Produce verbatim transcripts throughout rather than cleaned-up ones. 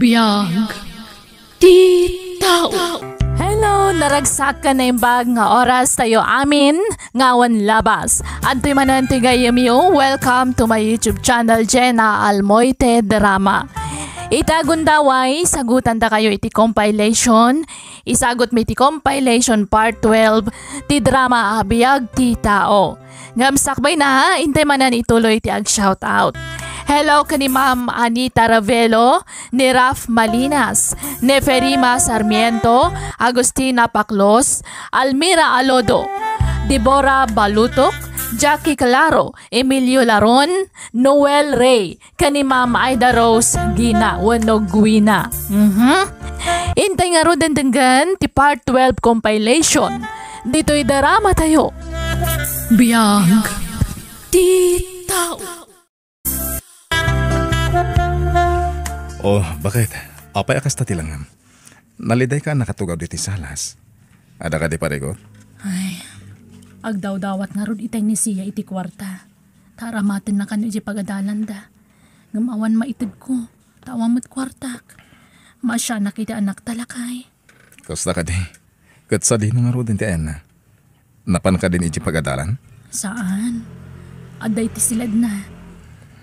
Biag ti tao. Hello, naragsak ken naimbag nga oras tayo amin nga awan labas. Adtoy manen ti gayyemyo. Welcome to my YouTube channel, Jenna Almoite Drama. Ita gundaway, sagutandakayo iti compilation. Isagutmi ti compilation part twelve ti drama a Biag ti Tao. Ngem sakbayna, intay manen ituloy ti ag-shoutout. Hello ken ni Ma'am Anita Ravelo, ni Raf Malinas, Neferima Sarmiento, Agustina Paclos, Almira Alodo, Deborah Balutok, Jackie Claro, Emilio Laron, Noel Rey, ken ni Ma'am Aida Rose Gina wenno Guina. Mhm. Intay ngaruden denggen ti part twelve compilation ditoy drama tayo. Biag ti tao. Oh, bakit? Apay a kasta ti langam? Nalidayka a nakatugaw ditoy salas. Adda kadi parigot? Ay, agdawdawat ngarud itay ni Sia iti kuarta. Ta aramatenna kano idiay pagadalanda. Ngem awan maitedko, ta awan met kuartak. Maasianak iti anakta, lakay. Kasta kadi? Ket sadino ngaruden ti ayanna? Napan kadin idiay pagadalan? Saan. Adda iti siledna.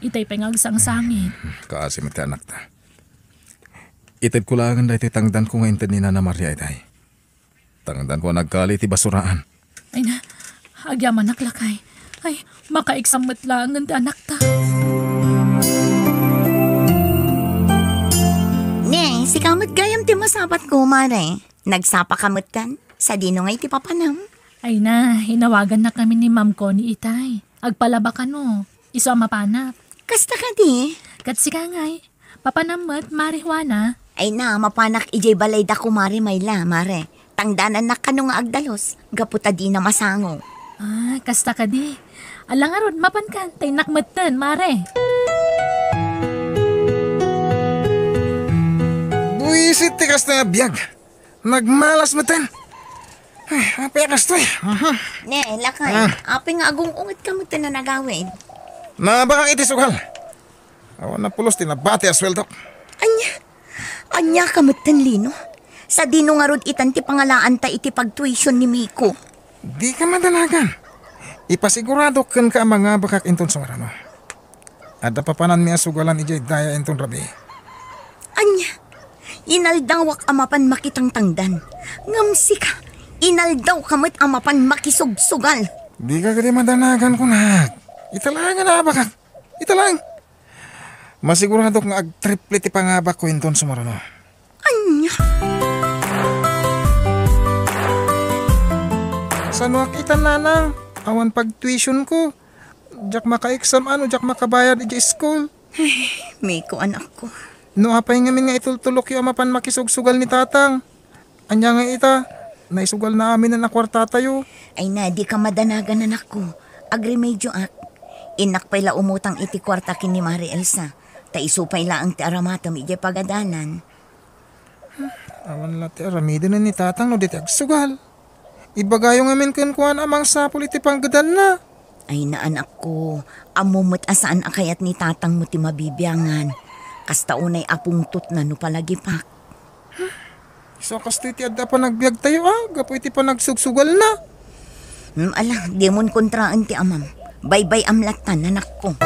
Itay pay nga agsangsangit. Kaasi met ti anakta. Itedko laengen daytoy tangdanko nga inted ni Nana Maria itay. Tangdanko a nagkali iti basuraan. Ay na, agyamanak, lakay. Ay, maka-exam met laengen ti anakta. Ne, sika met gayam ti masapatko, mare. Nagsapaka metten? Sadino ngay ti papanam? Ay na, inawagannakami ni Ma'am Connie itay. Agpalaba kano. Isu a mapanak. Kasta kadi? Ket sika ngay. Papanam met, Mare Juana? Ay na, mapanak idiay balayda, Kumare Mayla, Mare. Tangdanannak kano nga agdalus, gapu ta dina masango. Ah, kasta kadi? Ala ngarud, mapankan, ta innak metten, Mare. Buisit ti kasta nga biag. Nagmalas metten. Ay, apay a kastoy? Mhm. Ne, lakay, Ah. apay nga agung-ungetka metten a nagawid? Naabakak iti sugal. Awan a pulos ti nabati a sueldok. Ania? Ania ka metten, Lino? Sadino ngarud itan ti pangalaanta iti pagtuition ni Miko? Dika madanagan. Ipasiguradok kenka a mangabakak inton sumarno. Adda papananmi a sugalan idiay daya inton rabii. Ania? Inaldawak a mapan makitangtangdan. Ngem sika, inaldawka met a mapan makisugsugal. Dika kadi madanagan, kunak. Ita laeng a naabakak. Ita laeng. Masiguradok nga agtriple ti pangabakko inton sumarno. Ania? Sanoak ita, nanang? Awan pagtuitionko. Diak maka-exam, ano, diak makabayad idiay school. Ay, Miko, anakko. No apay ngamin nga itultulokyo a mapan makisugsugal ni tatang? Ania nga ita, naisugalna amin a kuartatayo. Ay na, dika madanagan, anakko. Agremedioak. Innak pay la umutang iti kuarta ken ni Mare Elsa. Ta isu pay laeng ti aramatem idiay pagadalan. Awan la ti aramiden ni tatang no di ti agsugal. Ibagayo ngamin kenkuana a mangsapul iti panggedanna. Ay na, anakko, ammom met a saan a kayat ni tatangmo ti mabibiangan. Kasta unay a pungtotna no palagipak. Isu a kastoy ti adda a panagbiagtayo, a, gapu iti panagsugsugalna. Hmm, ala, dimon kontraen ti amam. Baybay-am lattan, anakko.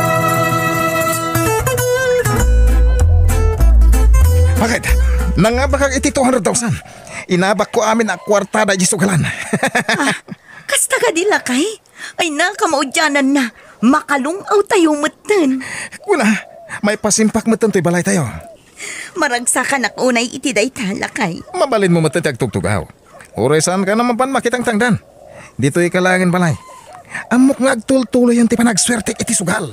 Bakit? Nangabakak iti two hundred thousand. Inabakko amin a kuartada idiay sugalan. Ah, kasta kadi, lakay? Ay na, kamaudiananna. Makalung-awtayo metten. Kuna, maipasimpak metten toy balaytayo. Maragsakanak unay iti dayta, lakay. Mabalinmo metten ti agtugtugaw. Uray saanka a mapan makitangtangdan. Ditoyka laengen balay. Ammok nga agtultuloyan ti panagsuertek iti sugal.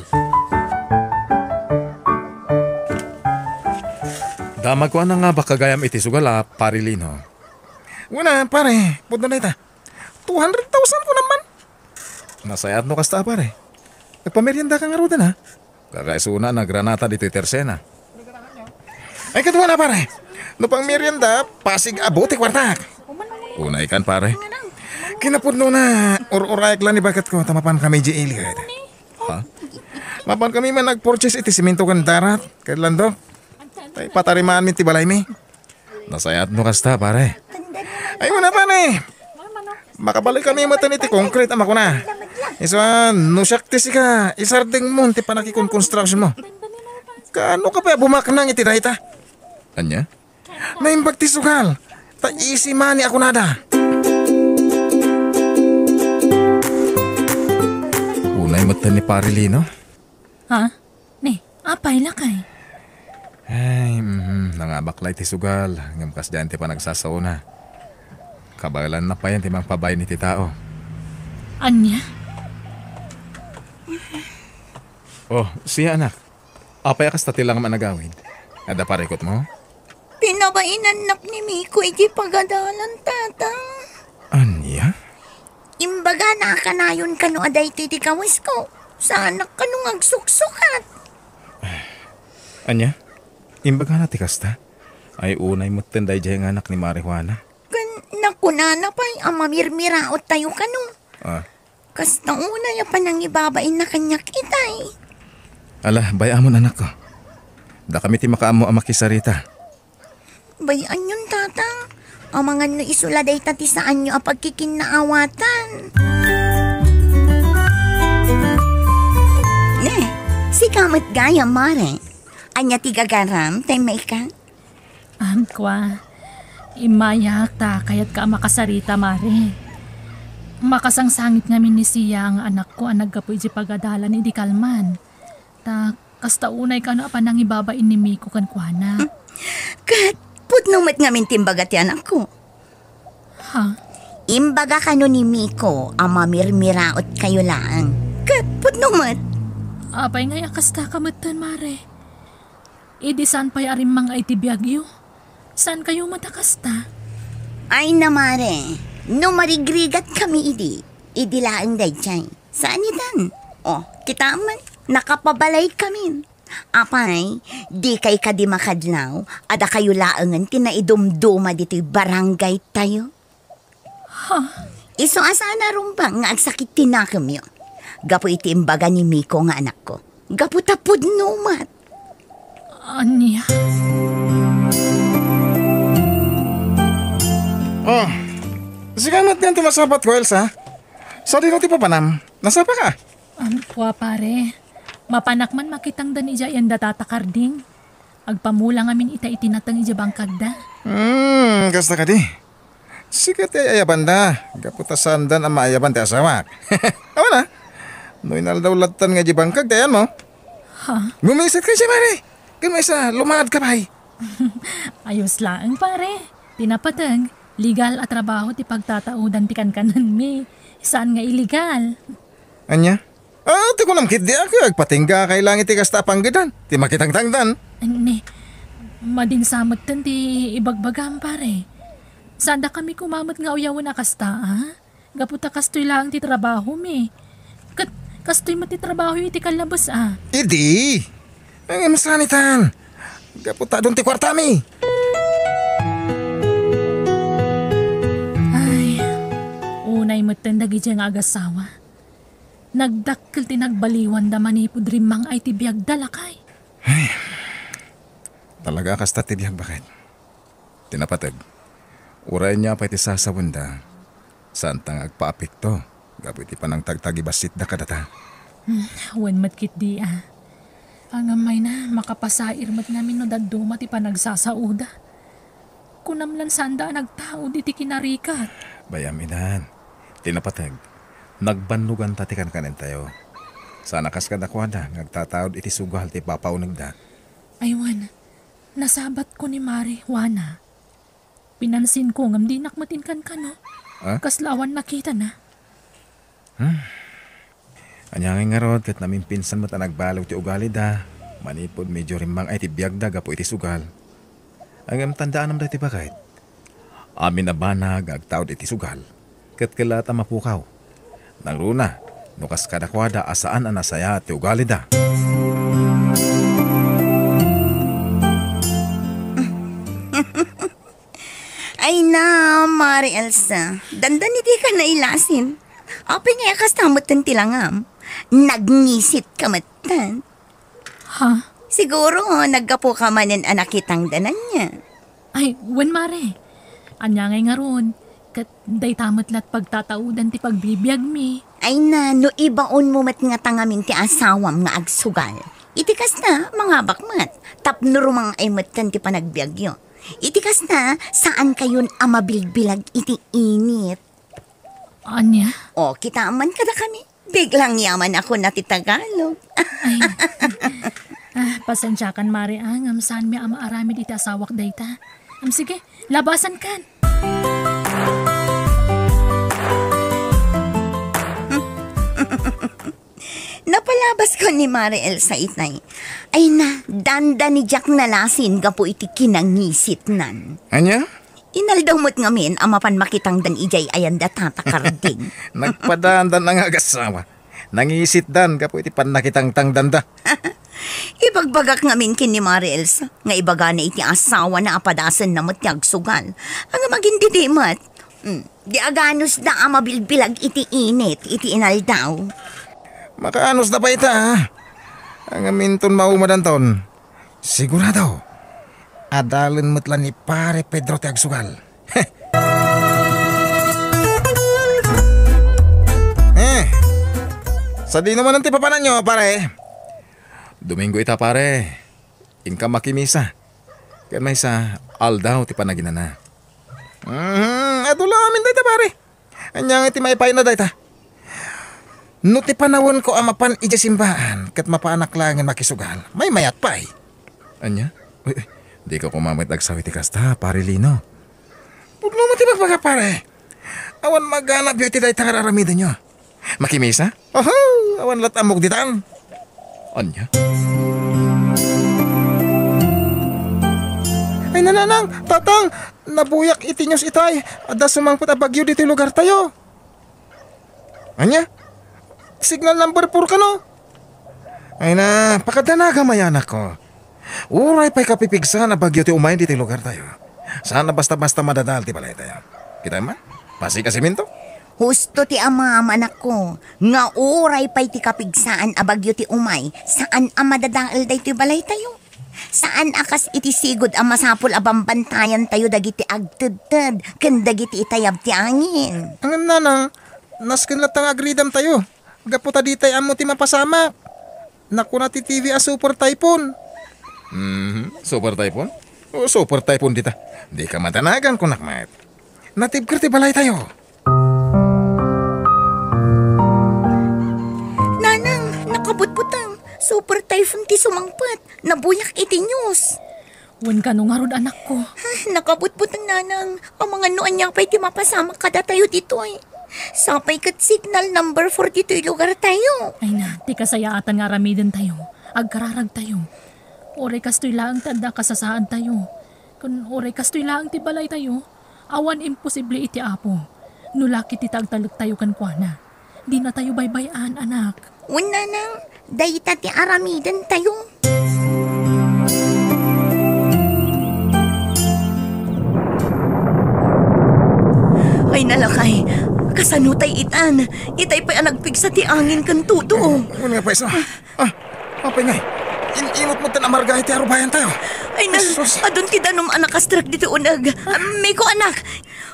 Damagko a nangabak gayam iti sugal a, Pare Lino. Kuna, pare, pudno dayta. Two hundred thousand ko naman. Nasayaat no kasta, pare. Nagpamerienda ka ngaruden, ha? Kakaisuna, nagranata ditoy Tercena. Ay, kaduana, pare. No pangmerienda, pasig abo ti kuartak. Unay kan, pare. Kinapudno na, ur-urayak la ni baketko, ta mapan kami di ilikad. Ha? Mapan kami man nag-purchase iti simento ken darat, ken landok. Ta ipatarimanmi ti balaymi. Nasayaat no kasta, pare. Ay, muna, pare. Makabalik kami matan iti concrete a makuna. Isu a, no siak ti sika, isardeng mo ti panakikonkonstruction mo. Kaano ka pa bumaknang iti dayta? Anya? Naimbag ti sugal. Ta easy money a kunada. Unay met ni Pare Lino. Ha? Ne, apay lakay? Ay, mhm, nangabak la iti sugal, ngem kasdiay ti panagsasaona. Kabaelanna pay ti mangpabain iti tao. Ania? Oh, siya, anak. Apay a kasta ti langam a nagawid? Adda parikutmo? Pinabainannak ni Miko iti pagadalan, Tata. Ania? Imbagana a kanayon kano a daytoy ti kawesko. Saanak kano nga agsuksukat. Ania? Imbagana ti kasta? Ay, unay metten daydiay nga anak ni Mari Juana. Ken nakunana pay a mamirmiraot tayo kano. Ah. Kasta unay a panangibabainna kaniak itay. Ala, bay-amon, anakko. Dakami ti makaammo a makisarita. Bay-anyon, Tata. Amangan no isu la dayta ti saanyo a pagkikinnaawatan. Ne, sika met gayam, Mare. Ania ti gagaram, tay maika? Am, kua, immayak ta kayatka a makasarita, Mare. Makasangsangit ngamin ni Sia nga anakko a naggapu iti pagadalan idi kalman. Ta kasta unay kano a panangibabain ni Miko kenkuana. Ket pudno met ngamin ti imbaga ti anakko. Ha? Imbaga kano ni Miko a mamirmiraot kayo laeng. Ket pudno met. Apay ngay a kasta ka metten, Mare? Idi saan pay a rimmang-ay ti biagyo? Saan kayo met a kasta? Ay na, Mare, no marigrigat kami idi, idi laeng daydiay. Saan itan? Oh, kitaem, nakapabalay kami. Apay, di kay kadi makadlaw, adda kayo laengen ti naidumduma ditoy barangay tayo? Ha? Isu a saan a rumbeng nga agsakit ti nakemyo. Gapu iti imbaga ni Miko nga anakko. Gapu ta pudno met. Ania? Oh, sika met nga ti masapat ko, Elsa. Sadino ti papanam? Nasapa ka? Am, kua, pare. Mapanak man makitangdan idiay anda Tata Karding. Agpamula ngamin ita iti nateng idiay bangkagda. Hmm, kasta kadi. Sika ti ay-ayabanda, gapu ta saandan a maayaban ti asawak. Awan a, no inaldaw lattan nga idiay bangkag ti ayanmo. Ha? Gumisit ka idiay, pare. Ken maysa, lumaad ka pay. Ayos laeng, pare. Ti napateg, legal a trabaho ti pagtataodan ti kankanenmi. Saan nga illegal. Ania? Ah, ti kunam ketdi a, agpatingga kay langit ti kasta a panggedan, ti makitangtangdan. Ne, madin sa metten ti ibagbagam, pare. Saan dakami koma met nga uyawen a kasta, a? Gapu ta kastoy laeng ti trabahomi. Ket kastoy met ti trabahoyo iti kallabes, a? Idi! Ngem saan itan? Gapu ta adun ti kuartami. Ay, unay metten dagidiay nga agasawa. Nagdakkel ti nagbaliwanda manipud rimmang-ay ti biagda, lakay. Ay, talaga a kasta ti biag, baket. Ti napateg, uray ania pay ti sasawenda, saanta nga agpaapekto gapu iti panangtagtagibassitda kadata. Hmm, wen met ketdi a. Ngem mayna, makapasair met ngamin no dadduma ti panagsasaoda. Kunam lan saanda a nagtaud iti kinarikat. Bay-am idan. Ti napateg, nagbannoganta ti kankanentayo. Saan a kas kadakuada nga agtataud iti sugal ti ipapaunegda. Ay wen, nasabatko ni Mari Juana. Pinansinko ngem dinak met inkankano. Ha? Kasla awan nakitana. Hmm. Ania ngay ngarud ket namimpinsan met a nagbaliw ti ugalida, manipud medio rimmang-ay ti biagda gapu iti sugal. Ngem tandaanam daytoy, baket. Amin a banag nga agtaud iti sugal, ket kellaat a mapukaw. Nangruna, no kas kadakuada a saan a nasayaat ti ugalida. Ay na, Mari Elsa, dandani dika nailasin. Apay ngay a kasta metten ti langam? Nagngisit ka metten. Ha? Siguro, naggapuka manen a nakitangdan ania. Ay, wen, Mare. Ania ngay ngarud? Ket dayta met la't pagtataudan ti pagbibiagmi. Ay na, no ibaonmo met ngata ngamin ti asawam nga agsugal. Iti kasta, mangabak met. Tapno rumang-ay metten ti panagbiagyo. Iti kasta, saankayon a mabilbilag iti init. Ania? O, kitaem man kadakami. Biglang yaman ako na ti Tagalog. Ay. Ah, pasensiakan, Mare, ah, ngem saanmi a maaramid iti asawak dayta. Am, sige, labasankan. Napalabaskon ni Mare Elsa itay. Ay na, dandani diak nalasin gapu iti kinangisitnan. Ania? Inaldaw met ngamin a mapan makitangdan idiay ayanda, Tata Karding. Nagpadandan nga agassawa. Nangisitdan gapu iti pannakitangtangdanda. Ibagbagak ngamin ken ni Mare Elsa nga ibagana iti asawana a padasenna met ti agsugal. Ngem agingga dita met. Mm, di aganusda a mabilbilag iti init iti inaldaw. Makaanusda pay ita, a? Ngem inton maumadanton, sigurado, adalen met la ni Pare Pedro ti agsugal. Eh, sadino manen ti papananyo, pare? Domingo ita, pare. Inka makimisa. Ken maysa, aldaw ti panaginana. Mhm, adu la amin dayta, pare. Ania ngay ti maipayna dayta? No ti panawenko a mapan idiay simbaan ket mapanak laengen makisugal, maymayat pay. Ania? Uy, uy, dika koma met agsaw iti kasta, Pare Lino. Pudno met ti ibagbaga, pare. Awan maganabyo iti dayta nga ar-aramidenyo. Makimisa? Oho, awan la't ammok ditan. Ania? Ay, nanang, tatang, nabuyak iti news itay. Adda sumangpet a bagyo ditoy lugartayo. Ania? Signal number four kano? Ay na, pakadanaga, anakko. Uray pay kapipigsaan a bagyo ti umay ditoy lugartayo. Saan a basta-basta madadael ti balaytayo. Kitaem man? Pasig a semento? Husto ti amam, anakko, nga uray pay ti kapigsaan a bagyo ti umay, saan a madadael daytoy balaytayo. Saan a kas iti sigud a masapul a bambantayantayo dagiti agtedted ken dagiti itayab ti angin. Ngem, nanang, nasken latta nga agridamtayo. Gapu ta ditay ammo ti mapasamak. Nakuna ti T V a super typhoon. Mhm, super typhoon? O, super typhoon dita. Dika madanagan, kunak met. Natibker ti balaytayo. Nanang, nakabutbuteng. Super typhoon ti sumangpet. Nabuyak iti news. Wen kano ngarud, anakko? Ay, nakabutbuteng, nanang. Amangan no ania pay ti mapasamak kadatayo ditoy. Sapay ket signal number four ditoy lugartayo. Ay na, ti kasayaatan nga aramidentayo, agkararagtayo. Uray kastoy laeng ti adda a kasasaadtayo. Ken uray kastoy laeng ti balaytayo, awan imposible iti Apo. No la ketdi ta agtalektayo kenkuana, dinatayo baybay-an, anak. Wen, nanang, dayta ti aramidentayo. Ay, nalakay, kasano tay itan? Itay pay a nagpigsa ti angin ken tudo. Wen nga pay sa. Ah, apay ngay? In-inot met ten amarga iti arubayantayo. Ay na, Jesus. Adun ti danum a nakastrek ditoy uneg. Ah, Miko, anak.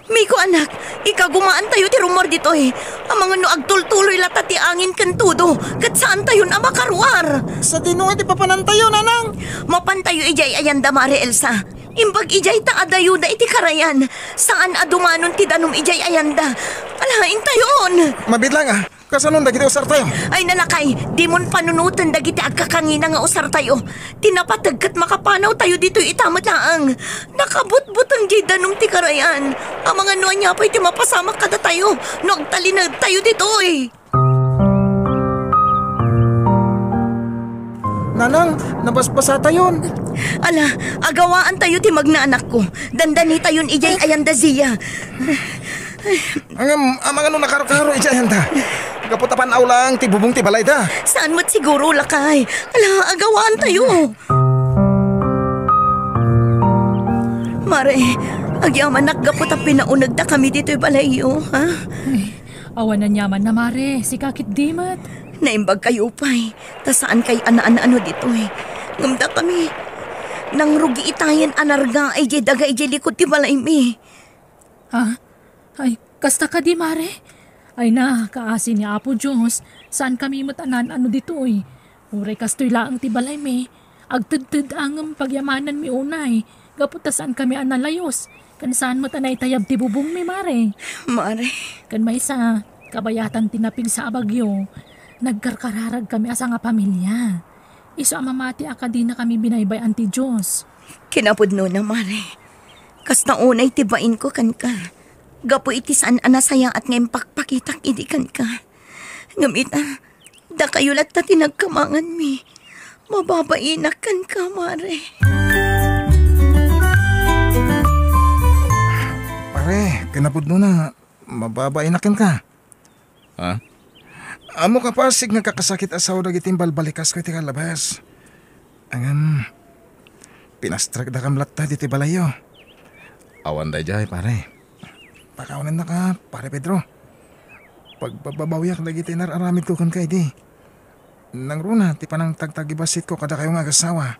Miko, anak, ikagumaantayo ti rummuar ditoy. Amangan no agtultuloy latta ti angin ken tudo, ket saantayon a makaruar. Sadino nga ti papanantayo, nanang? Mapantayo idiay ayanda, Mare Elsa. Imbag idiay ta adayoda iti karayan. Saan a dumanon ti danum idiay ayanda. Alaentayon. Mabiit laeng, ah. Kasano dagiti usartayo? Ay, nalakay, dimon panunoten dagiti agkakangina nga usartayo. Ti napateg ket makapanawtayo ditoy ita met laeng. Nakabutbuteng diay danum ti karayan. Amangan no ania pay ti mapasamak kadatayo no agtalinedtayo ditoy. Nanang, nabasbasatayon. Ala, agawaantayo ti magna, anakko. Dandanitayon idiay ayanda, Zia. Ngem, amangan no nakarkaro idiay ayanda. Gapu ta pan-aw laeng ti bubong ti balayda. Saan met siguro, lakay. Ala, agawaantayo. Mare, agyamanak gapu ta pinaunegdakami ditoy balayyo, ha? Ay, awan aniamanna, Mare. Sika ketdi met. Naimbagkayo pay, ta saankay a naan-ano ditoy. Ngem dakami, nangrugi itayen a nargaay diay daga idiay likud ti balaymi. Ah, ay, kasta kadi, Mare? Ay na, kaasi ni Apo Dios, saankami met a naan-ano ditoy. Uray kastoy laeng ti balaymi, agtedted-a ngem pagyamananmi unay, gapu ta saankami a nalayos, ken saan met a naitayab ti bubongmi, Mare. Mare. Ken maysa, kabayatan ti napigsa a bagyo, nagkarkararagkami a sangapamilia. Isu a mamati a kadinakami binaybay-an ti Dios. Kinapudnona, Mare. Kasta unay ti bainko kenka. Gapu iti saan a nasayaat nga impakpakitak idi kenka. Ngem ita, dakayo latta ti nagkamanganmi. Mababainak kenka, Mare. Pare, kinapudnona, mababainak kenka. Ha? Ammok a pasig nga kakasakit a sao dagiti imbalbalikasko iti kallabas. Ngem, pinastrekdakam latta ditoy balayyo. Awan daydiay, pare. Pakawanennaka, Pare Pedro. Pagbababawiak dagiti nar-aramidko kenka idi. Nangruna ti panangtagtagibasitko kadakayo nga agassawa.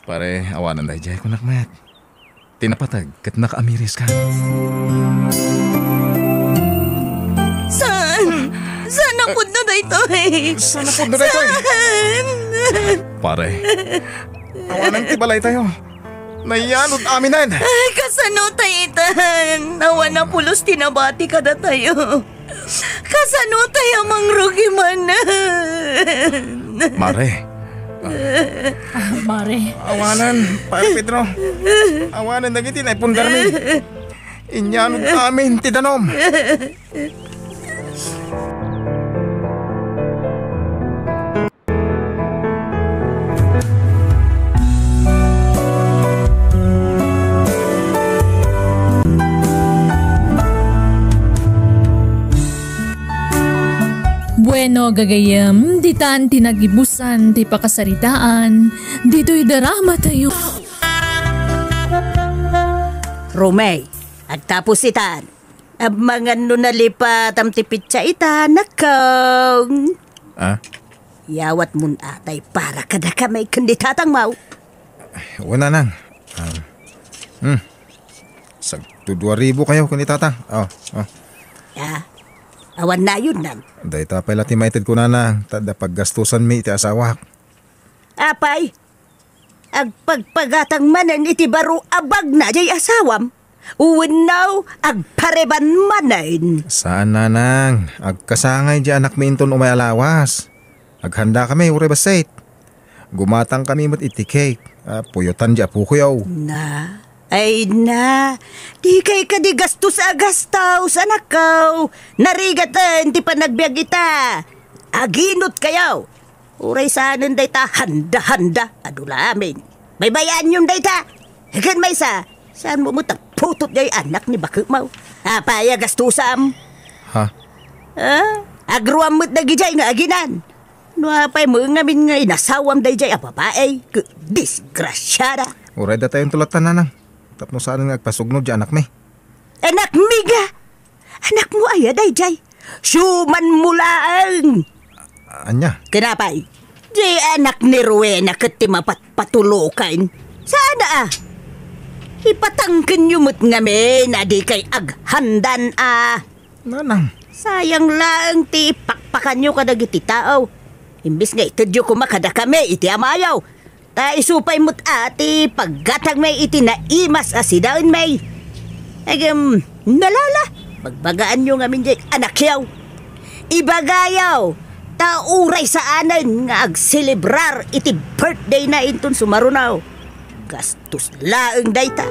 Pare, awanen daydiay, kunak met. Ti napateg ket nakaamiris ka. Saan? Saan a pudno daytoy? Saan a pudno daytoy? Saan? Pare, awanen ti balaytayo. Nayanod aminen. Ay, kasano tay itan? Awan a pulos ti nabati kadatayo. Kasano tay a mangrugi manen? Mare. Ah, Mare. Awanen, Pare Pedro. Awanen dagiti naipundarmi. Inyanod amin ti danom. Bueno, gagayem, ditan ti nagibusan ti pakasaritaan ditoy dramatayo. Romay, agtapos itan. Amangan no nalipatam ti pitsa ita, nakkaw. Ah? Yawatmon atay para kadakami ken ni tatangmo. Wen, nanang. Ah, hmm. Sagto dua ribu kayo ken ni tatang. Oh, oh. Ah, awan nayon, nang. Dayta pay la ti maitedko, nanang, ta adda paggastosanmi iti asawak. Apay, agpagpagatang manen iti baro a bagna jay asawam? Wenno, agpareban manen? Saan, nanang. Agkasangay jay anakmi inton umay a lawas. Aghandakami uray bassit. Gumatangkami met iti cake a puyotan jay apokoyo. Na, ay na, dikay kadi gastos a gastos, anakko. Narigaten ti panagbiag ita. Aginotkayo. Uray saanen dayta handa-handa, adu la amin. Baybay-anyon dayta. Ken maysa, saanmo met a putot jay anak ni baketmo? Apay a gastosam? Ha? Ah, agruam met dagijay nga aginan. No apay met ngamin nga inasawam dayjay a babai, ket disgrasiada. Uray datayon tulatan, nanang. Tapno saanen nga agpasugnod jay anakmi. Anakmi nga? Anakmo aya dayjay? Siumanmo laeng! Ania? Ken apay, di anak ni Rowena ket ti mapatpatulokan? Saan a? Ipatangkenyo met ngamin a dikay aghandan a. Nanang. Sayang laeng ti pakpakanyo kadagiti tao. Imbes nga itedyo koma kadakami iti amayo. Ta isu pay met a ti paggatangmi iti naimas a sidaenmi. Ngem, nalala, bagbagaanyo ngamin jay anakyo. Ibagayo, ta uray saanen nga agselebrar iti birthday na inton sumaruno. Gastos laeng dayta.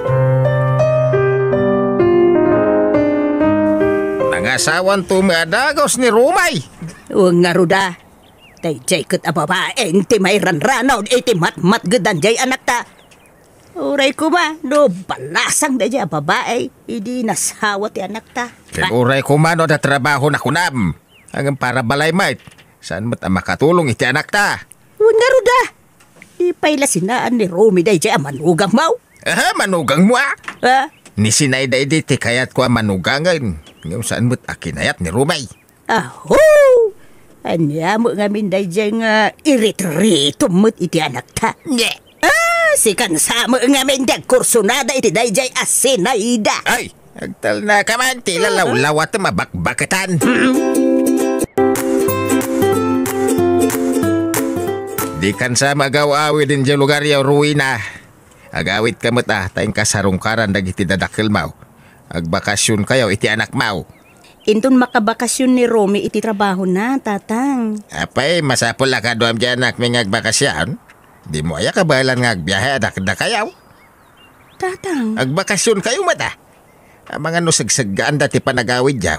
Nangasawanto met a dagus ni Romay. O ngarud a, dayjay ket a babaen ti mairanranod iti matmatgedan jay anakta. Uray koma no balasang dayjay a babai idi nasawa ti anakta. Ken uray koma no adda trabaho na kunam. Ngem para balay met, saan met a makatulong iti anakta? Wen ngarud a, di pay la sinaan ni Romy dayjay a manugangmo? Aha, manugangmo a? Ha? Ni Sinay daydi ti kayatko a manugangen. Ngem saan met a kinayat ni Romy. Aho! Ania met ngamin daydiay nga iritiritom met iti anakta? Nye. Ah, sikan sa met ngamin ti agkursunada iti daydiay a sinayda. Ay, agtalnaka man ti lalawlawat a mabakbaketan. Dikan sa met agaw-awid idiay lugaryo, Rowena. Agawidka met a, ta inka sarungkaran dagiti dadakkelmo. Agbakasionkayo iti anakmo. Inton makabakasion ni Romy iti trabahona, Tatang. Apay, masapul a kaduam diay anakmi nga agbakasion? Dimo aya kabaelan nga agbiahe a dakdakayo? Tatang. Agbakasionkayo met a. Amangan no segseggaanda ti panagawidyo.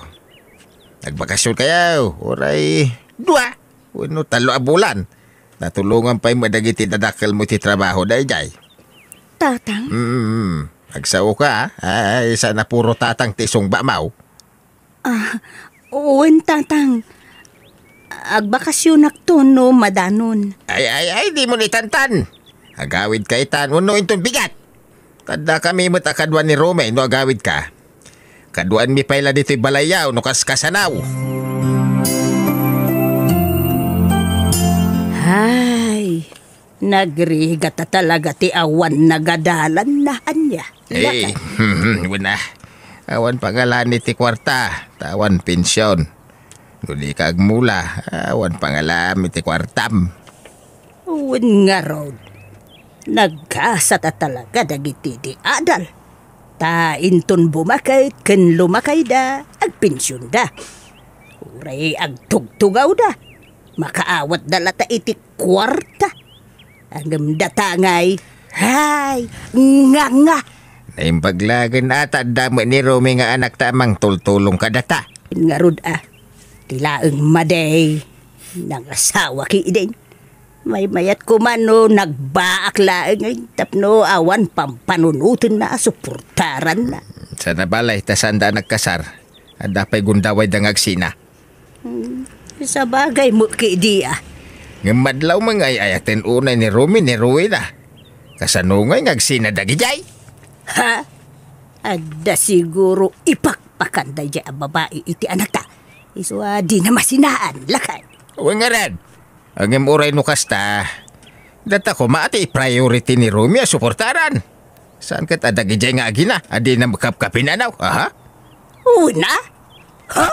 Agbakasionkayo, uray dua wenno tallo a bulan. Natulongan pay met dagiti dadakkelmo iti trabaho daydiay. Tatang? Mm, agsaoka, a. Ay, saan a puro tatang ti isungbamo. Ah, wen, Tatang. Agbakasionakto no madanon. Ay, ay, ay, dimo itantan. Agawidka itan wenno inton bigat. Addakami met a kadua ni Romy no agawidka. Kaduanmi pay la ditoy balayyo no kaskasano. Hay, nagrigat a talaga ti awan nagadalanna, ania? Eh, lakay. Wen a. Awan pangalami ti kuarta, ta awan pension. No dika agmula, awan pangalami ti kuartam. Wen ngarud, nagkasat a talaga dagiti di adal. Ta inton bumaket ken lumakayda, agpensionda. Uray agtugtugawda, makaawatda latta iti kuarta. Ngem data ngay, hay, nga, nga. Naimbag laeng a ta adda met ni Romy nga anakta a mangtultulong kadata. Ngarud a, ti laeng madi, nangasawa ketdin. Maymayat koma no nagbaak laeng, ay, tapno awan pampanunotenna a suportaranna. Saan a balay ta saanda a nagkasar. Adda pay gundawayda nga agsina. Hmm, sabagay met ketdi a. Ngem madlaw met nga ay-ayaten unay ni Romy ni Rowena. Kasano ngay nga agsina dagidiay? Ha? Adda siguro ipakpakan daydiay a babai iti anakta. Isu a dina masinaan, lakay. Wen ngarud. Ngem uray no kasta, data koma ti priority ni Romy a suportaran. Saan ket a dagidiay nga agina a dina makapkapinanaw, aha? Una? Ha?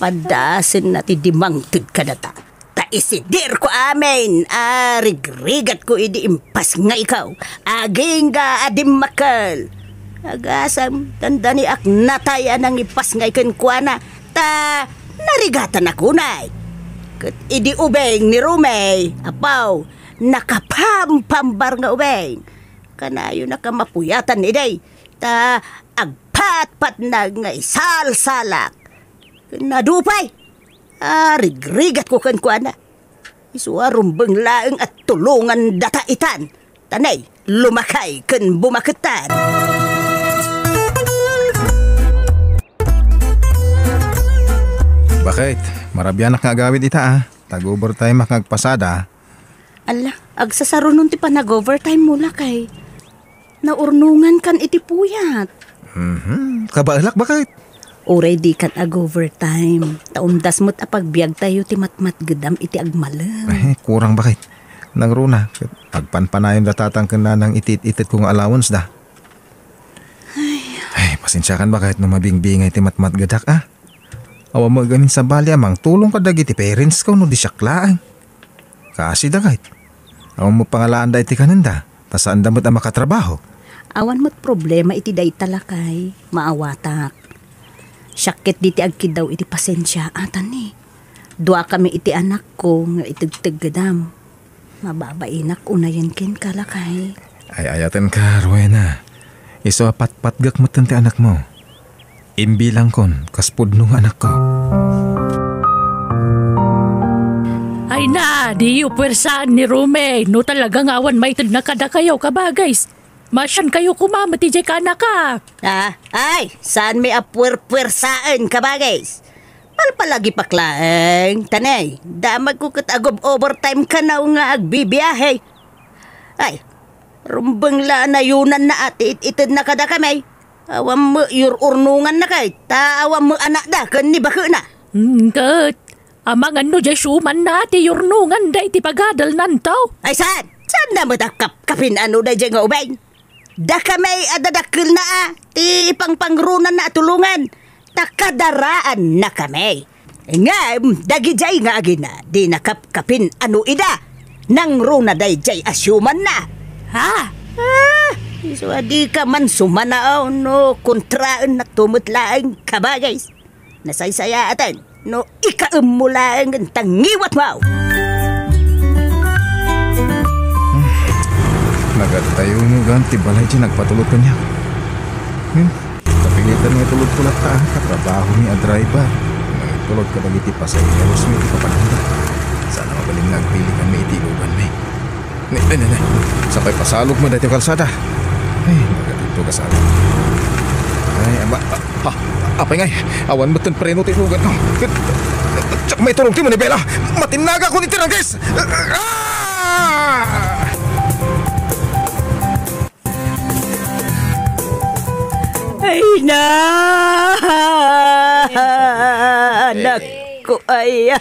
Padasenna ti dimangted kadata. Ta isidirko amin a rigrigatko idi impasngayko. Agingga a dimmakkel. Agasem, dandaniak natay a nangipasngay kenkuana. Ta narigatanak unay. Ket idi ubing ni Romy, apaw, nakapampambar nga ubing. Kanayonak a mapuyatan idi, ta agpatpatna nga isalsalak. Ken adu pay, a rigrigatko kenkuana. Isu a rumbeng laeng a tulongan data itan. Tanay, lumakay ken bumakettan. Bakit? Marabianak nga agawid ita, a. Tag-overtime ak nga agpasada. Ala, agsasarunon ti panag-overtime mo, lakay. Naurnongankan iti puyat. Mhm. Kabaelak, bakit? Uray dikan ag-overtime. Ta umdas met a pagbiagtayo ti matmatgedam iti agmalem. Eh, kurang, bakit? Nangruna, ket agpanpanayon da tatang ken nanang iti it-itedko nga allowance da. Ay. Ay, pasensiakan, bakit, no mabingbingay ti matmatgedak, a? Awan met gamin sabali a mangtulong kadagiti parents ko no di siak laeng. Kasi dagayt. Awan met pangalaanda iti kanenda, ta saanda met a makatrabaho. Awan met problema iti dayta, lakay. Maawatak. Siak ket diti agkiddaw iti pasensia, atan ni. Duakami iti anakko nga itegteggedam. Mababainak unayen kenka, lakay. Ay-ayatenka, Rowena. Isu a patpatgek metten ti anakmo. Imbilangkon kas pudno nga anakko. Ay na, diyo puwersaan ni Romy. No talaga nga awan maitedna kadakayo, kabagays. Masiankayo koma met idiay kaanakak. Ah, ay, saanmi a puwerpuwersaen, kabagays. Palpalagipak laeng, tanay. Damagko ket agob-overtime kanaw nga agbibiahe. Ay, rumbeng la a nayonanna a ti it-itedna kadakami. Awan met yur-urnonganna kay, ta awan met anakda ken ni bakena. Hmm, ket, Amangan no diay siumanna ti yurnongan daydi pagadalnanto. Ay, saan? Saanna met a kapkapin-ano daydiay nga ubing? Dakami a dadakkelna a ti pangpangronanna a tulongan, ta kadaraannakami. Ngem dagidiay nga agina, dina kapkapin-ano ida. Nangrona daydiay a siumanna. Ha? Ah, isu a dika man sumanao no kontraennakto met laeng, kabagis. Nasaysayaaten no ikaemmo laengen ta ngiwatmo. Nagad tayo nga ti balay ti nagpatulod kaniak. Hmm? Kapilitan nga itulodko latta, katrabahomi a driver. Nangitulod kadagiti pasaheromi iti papananda. Saan a mabalin nga agpilikanmi iti iluganmi. Ne, ne, ne, ne. Sapay pasalog met daytoy kalsada. Ay, magadto kasala. Ay, ama, ah, ah, apay ngay, awan met ti preno ti ilugan. Diak maiturong ti manibela. Matinnagakon iti rangges. Ah! Ay, na! Anakko, ay.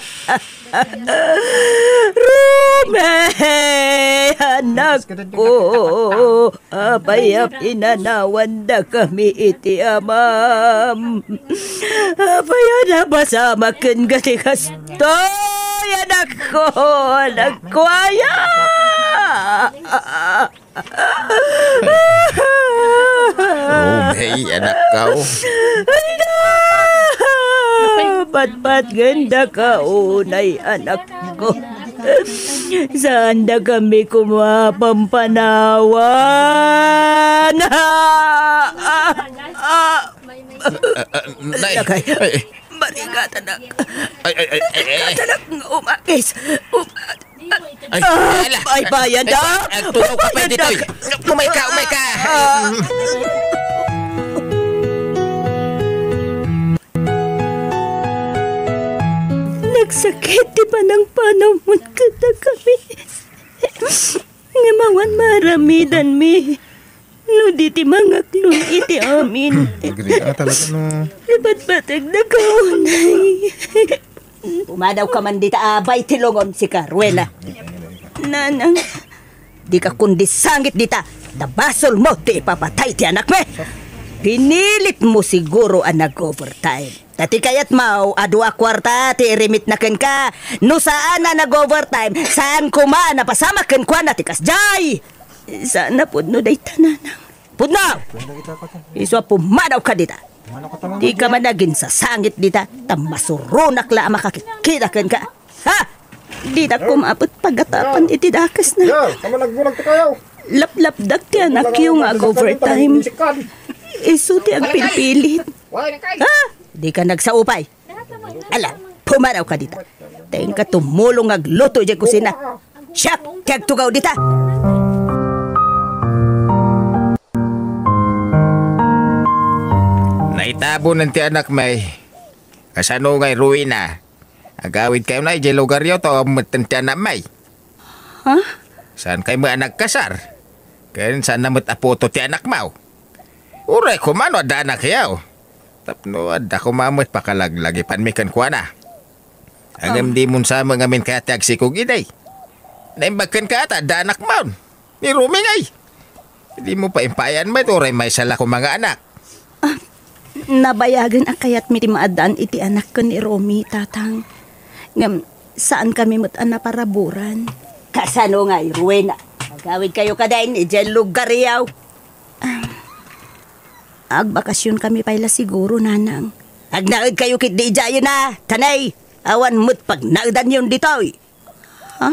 Romey, anakko. Apay a pinanawandakami iti amam? Apay a napasamak ken ti kastoy, anakko, anakko, aya! Romey, anakko. Ay, na! Patpatgendaka unay, anakko. Saandakami koma a pampanawan. Ah, ah, ah. Ah, ah, nay. Lakay. Ay, ay. Marigatanak. Ay, ay, ay, ay, ay. Marigatanak nga umakis. Umakis. Ay, ah, ala. Ay, bayan na. Ay, agtulaw ka pa ditoy. Umay ka, umay ka. Ah. Nagsakit ti panangpanawmo kadakami. Ngem awan maaramidanmi no di ti mangaklon iti amin. Agriga talaga, no? Ipatpategdaka unay. Pumadawka man dita, abay ti lungon, sika, Rowena. Nanang. Dika kundi sangit dita, ta basolmo ti ipapatay ti anakmi. Pinilitmo siguro a nag-overtime. Ta ti kayatmo, adu a kuarta ti irimitna kenka. No saan a nag-overtime, saan koma a napasamak kenkuana ti kasdiay. Saan a pudno dayta, nanang. Pudno! Isu a pumadawka dita. Dika man aginsasangit dita, ta masuronak la a makakikida kenka. Ha? Dina koma met pagatapan iti dakesna. Ya, tama nagbulag ti kayaw. Laplapdak ti anakyo nga ag-overtime. Isu ti agpilpilit. Ha? Dika nagsaupay. Ala, pumadawka dita. Ta inka tumulong nga agluto idiay kusina. Siak ti agtugaw dita. Naitabonen ti anakmi. Kasano ngay, Rowena? Agawidkayo unay idiay lugaryo ta awan metten ti anakmi. Ha? Saan kayo met a nagkasar? Ken saan na met a puto ti anakmo? Uray koma no adda anakyo. Tapno adda koma met pakalaglagipanmi kenkuana. Ngem, um, dimon sa met ngamin kayat ti agsikog idi. Naimbag kenka ta adda anakmon. Ni Romie ngay. Dimo paimpayan met uray maysa la koma nga anak. Ah, nabayagen a kayatmi ti maaddaan iti anak ken ni Romie, Tatang. Ngem saankami met a naparaburan. Kasano ngay, Rowena? Agawidkayo kadin idiay lugaryo? Ah, agbakasionkami pay la siguro, Nanang. Agnaedkayo ketdi idiayen a, ta nay, awan met pagnaedanyon ditoy. Ha?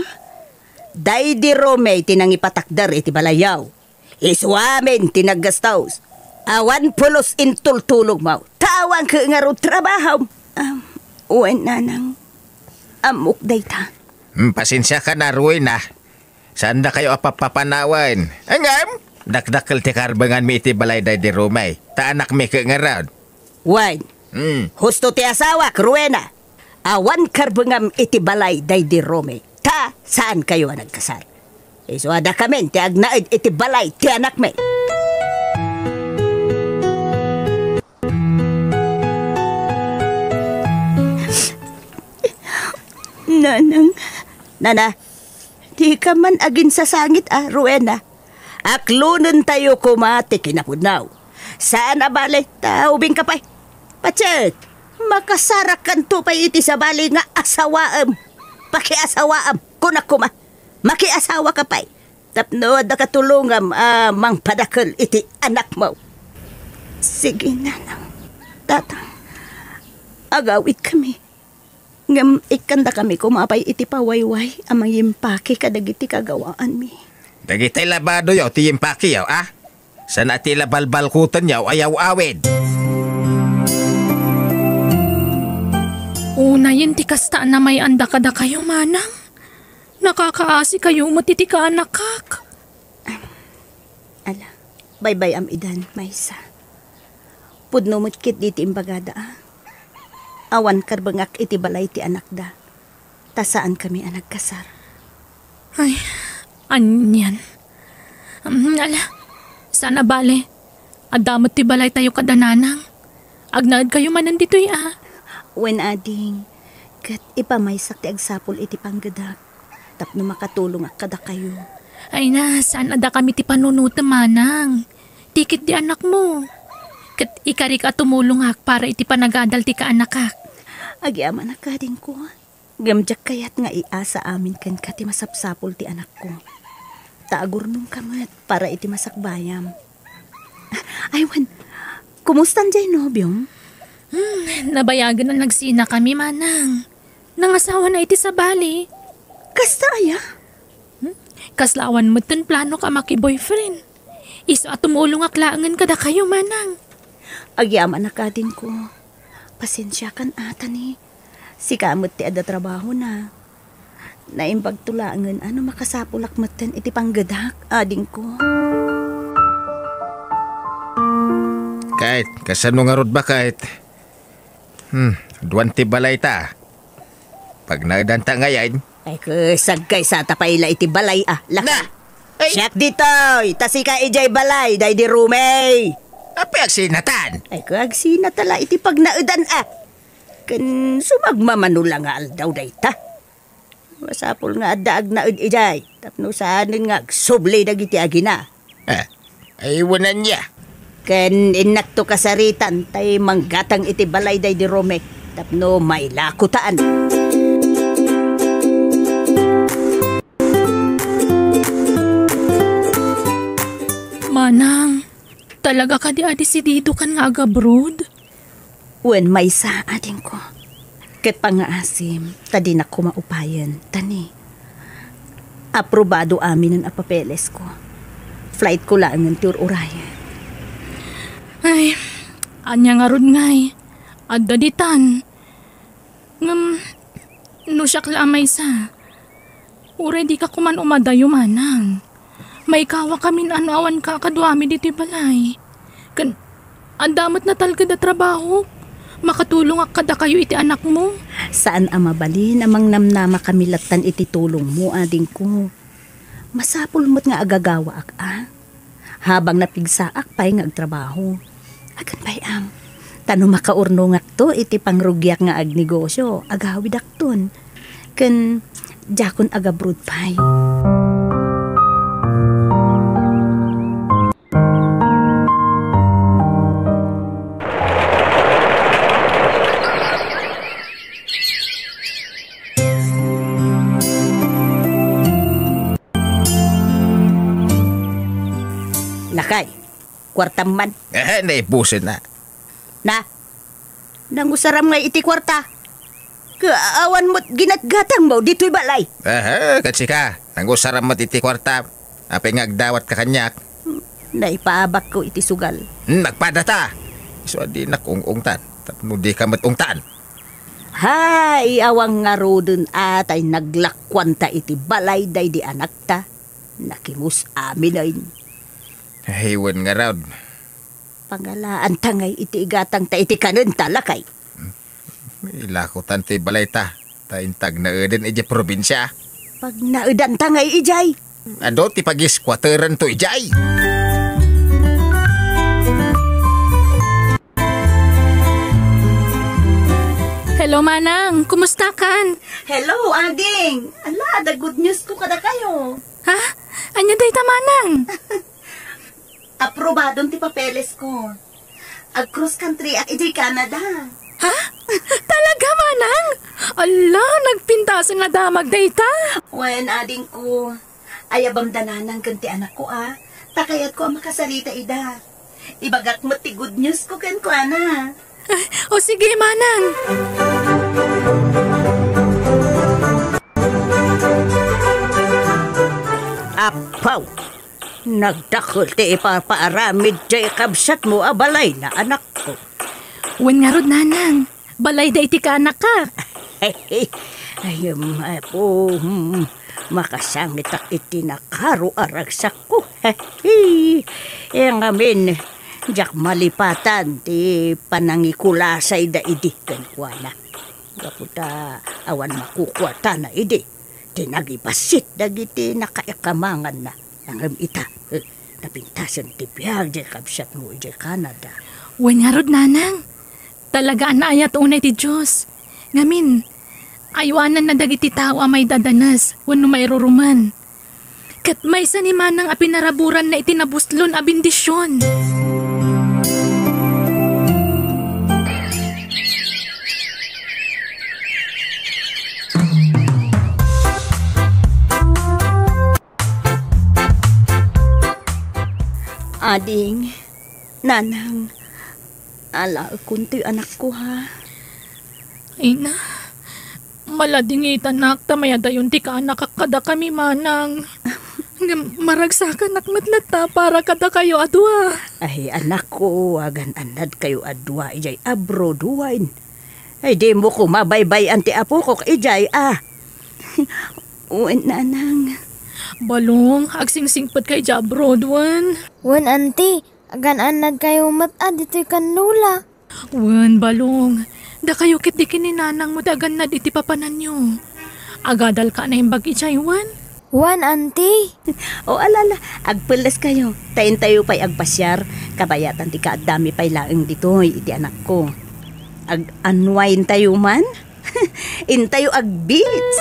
Daydi Romie ti nangipatakder iti balayyo. Isu amin ti naggastos. Awan pulos intultulogmo. Ta awan ket ngarud trabahom. Ah, wen, Nanang. Ammok dayta. Hmm, pasensiakan a, Rowena. Saandakayo a pappapanawen. Ngem, dakdakkel ti karbenganmi iti balay daydi Romie. Ta anakmi ket ngarud. Wen. Hmm. Husto ti asawak, Rowena. Awan karbengam iti balay daydi Romie, ta saankayo a nagkasar. Isu a dakamin ti agnaed iti balay ti anakmi. Nanang. Nana, dika man aginsasangit a, Rowena. Aklonentayo koma ti kinapudno. Saan a bale, ta ubingka pay. Patse, makasarakkanto pay iti sabali nga asawaem. Pakiasawaem, kunak koma. Makiasawaka pay. Tapno adda katulongam a mangpadakel iti anakmo. Sige, Nanang. Tatang, agawidkami. Ngem ikkandakami koma pay iti pawayway a mangimpaki kadagiti kagawaanmi. Dagiti labadoyo ti impakiyo, a? Saan a ti la balbalkutenyo a yaw-awid. Unayen ti kasta a namay-anda kadakayo, Manang. Nakakaasikayo met iti kaanakak. Ala, baybay-am idan, maysa. Pudno met ketdi ti imbagada, a. Awan karbengak iti balay ti anakda, ta saankami a nagkasar. Ay, anian. Mm, ala, saan a bale. Adda met ti balaytayo kada Nanang. Agnaedkayo manen ditoy, a. Wen, ading, ket ipamaysak ti agsapul iti panggedak tapno makatulongak kadakayo. Ay na, saan a dakami ti panunotem, Manang. Ti ketdi anakmo. Ket ikarik a tumulongak para iti panagadal ti kaanakak. Agyamanak, adingko. Ngem diak kayat nga iasa amin kenka ti masapsapul ti anakko. Ta agurnongka met para iti masakbayam. Ay, wen, kumustan jay nobiom? Hmm, nabayagen a nagsinakami, Manang. Nangasawana iti sabali. Kasta aya? Hmm? Kasla awan metten planok a maki-boyfriend. Isu a tumulongak laengen kadakayo, Manang. Agyamanak, adingko. Pasensiakan a, ta ni, sika met ti adda trabahona. Naimbagto laengen a no makasapulak metten iti panggedak, adingko. Ket, kasano ngarud, baket? Hmm, aduan ti balayta. Pagnaedanta ngayen. Ay, ket sagkaysata pay la iti balay, a, lakay. Na! Ay! Siak ditoy, ta sika idiay balay, daydi Romey. Apay agsinatan? Ay, ket agsinata la iti pagnaedan, a. Ken sumagmamano la nga aldaw dayta. Masapul nga adda agnaed idiay, tapno saanen nga agsubli dagiti agina. Ah, ay, wen ania. Ken innakto kasaritan tay manggatang iti balay daydi Romey, tapno mailakotan. Manang, talaga kadi a desididokan nga agabroad? Wen, maysa, adingko. Ket pangngaasim, ta dinak koma upayen, ta ni, aprobado aminen a papelesko. Flightko laengen ti ur-urayen. Ay, ania ngarud ngay? Adda ditan. Ngem, no siak la a maysa, uray dika koman umadayo, Manang. Maikawakamin a no awanka a kaduami ditoy balay. Ken, adda met natalged a trabahok. Makatulongak kadakayo iti anakmo. Saan a mabalin a mangnamnamakami lattan iti tulongmo, adingko. Masapul met nga agagawaak, a. Habang napigsaak pay nga agtrabaho. Agan pay, am, ta no makaurnongakto iti pangrugiak nga agnegosio, agawidakton. Ken diakon agabroad pay. Lakay, kuartam man. Eh, naibusen na. Na, nangusaram ngay iti kuarta. Ka-, awan met ginatgatangmo ditoy balay. Aha, ket sika, nangusaram met iti kuarta. Apay nga agdawatka kaniak? Naipaabakko iti sugal. Hmm, agpadata. Isu a dinak ung-ungtan. Tapno dika met ungtan. Hay, awan ngaruden a tay naglakuanta iti balay daydi anakta. Nakimus aminen. Ay, wen ngarud. Pangalaanta ngay iti igatangta iti kanenta, lakay. Ilakotan ti balayta, ta intag naeden idiay probinsia. Pagnaedanta ngay idiay. Adu ti pagiskuateranto idiay. Hello, Manang. Kumusta kan? Hello, Ading. Ala, adda good news ko kadakayo. Ha? Ania dayta, Manang? Aprobadon ti papeles ko. Ag-cross country ak idiay Canada. Ha? Talaga, Manang? Ala, nagpintasen a damag dayta. Wen, ading ko. Ayabam da Nanang ken ti anak ko, a. Ta kayat ko a makasarita ida. Ibagak met ti good news ko kenkuana. O sige, Manang. Apaw! Nagdakel ti ipapaaramid jay kabsatmo a balayna, anakko. Wen ngarud, Nanang. Balayda iti kaanakak. Ay, em, apo, hmm, makasangitak iti nakaro a ragsakko. Ay, ngamin, diak malipatan ti panangikulasayda idi kenkuana. Gapu ta awan makukuatana idi ti nagibassit dagiti nakaikamanganna. Ngem ita, eh, napintasen ti biag diay kabsatmo idiay Canada. Wen ngarud, Nanang. Talaga a naayat unay ti Dios. Ngamin, aywananna dagiti tao a maidadanes wenno mairurumen. Ket maysa ni Manang a pinaraburanna iti nabuslon a bendision. Ading, Nanang, alaekon toy anakko, ha? Ay na, maladingitanak ta mayadayon ti kaanakak kadakami, Manang. Ngem maragsakanak met latta para kadakayo a dua. Ay, anakko, agan-annadkayo a dua idiay abroad, wen. Ay, dimo koma baybay-an ti apokok idiay, a. Wen, Nanang. Balong, agsingsingpetka idiay abroad, wen? Wen, Auntie. Agan-annadkayo met a ditoy kan Lola. Wen, Balong. Dakayo ket di ken ni Nanangmo ti agannad iti papananyo. Agadalka a naimbag idiay, wen? Wen, Auntie. O, ala, ala, agpelleskayo. Ta intayo pay agpasiar. Kabayatan ti kaaddami pay laeng ditoy iti anakko. Ag-unwindtayo man? Intayo ag-beach.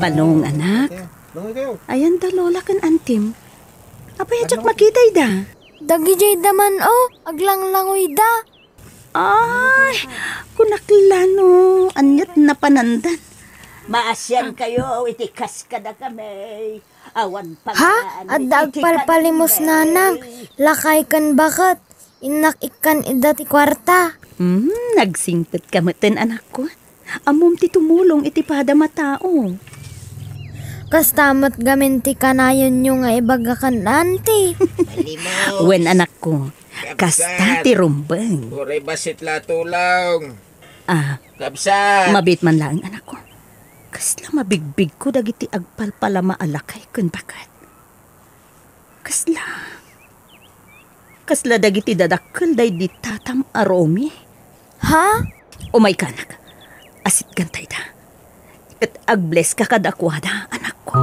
Balong, anak. Ayan da Lola ken Antim. Apay a diak makitayda? Dagijayda man, o, aglanglangoyda. Ay, kunak la no, aniat napanandan. Maasiankayo iti kas kadakami. Awan. Ha? Adda agpalpalimos, Nanang. Lakay ken baket. Innak ikkan ida ti kuarta. Hmm, nagsingpetka metten, anakko. Ammom ti tumulong iti padam a tao. Kasta met gamin ti kanayonyo nga ibaga kan Auntie. Wen, anakko. Kasta ti rumbeng. Uray bassit la tulong. Ah, kabsat. Mabiit man laeng, anakko. Kasla mabigbigko dagiti agpalpalama a lakay ken baket. Kasla, kasla dagiti dadakkel daydi tatam a Romy. Ha? Umayka, anak. Asitgantayda. Ket agblesska kadakuada, anakko.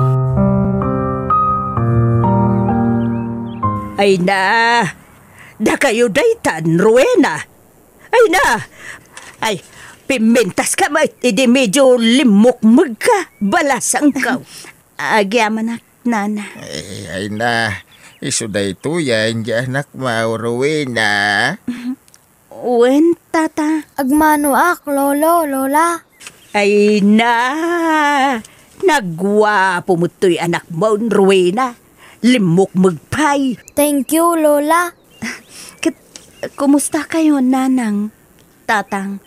Ay na, dakayo daytan, Rowena. Ay na! Ay, pimintaska met idi medyo limmukmegka, balasangko. Agyamanak, Nana. Ay, ay na, isu daytoyen ti anakmo, Rowena. Wen, Tata. Agmanoak, Lolo, Lola. Ay na, nagguapo met toy anakmo, Rowena. Limmukmeg pay. Thank you, Lola. Ket, kumustakayo, Nanang, Tatang?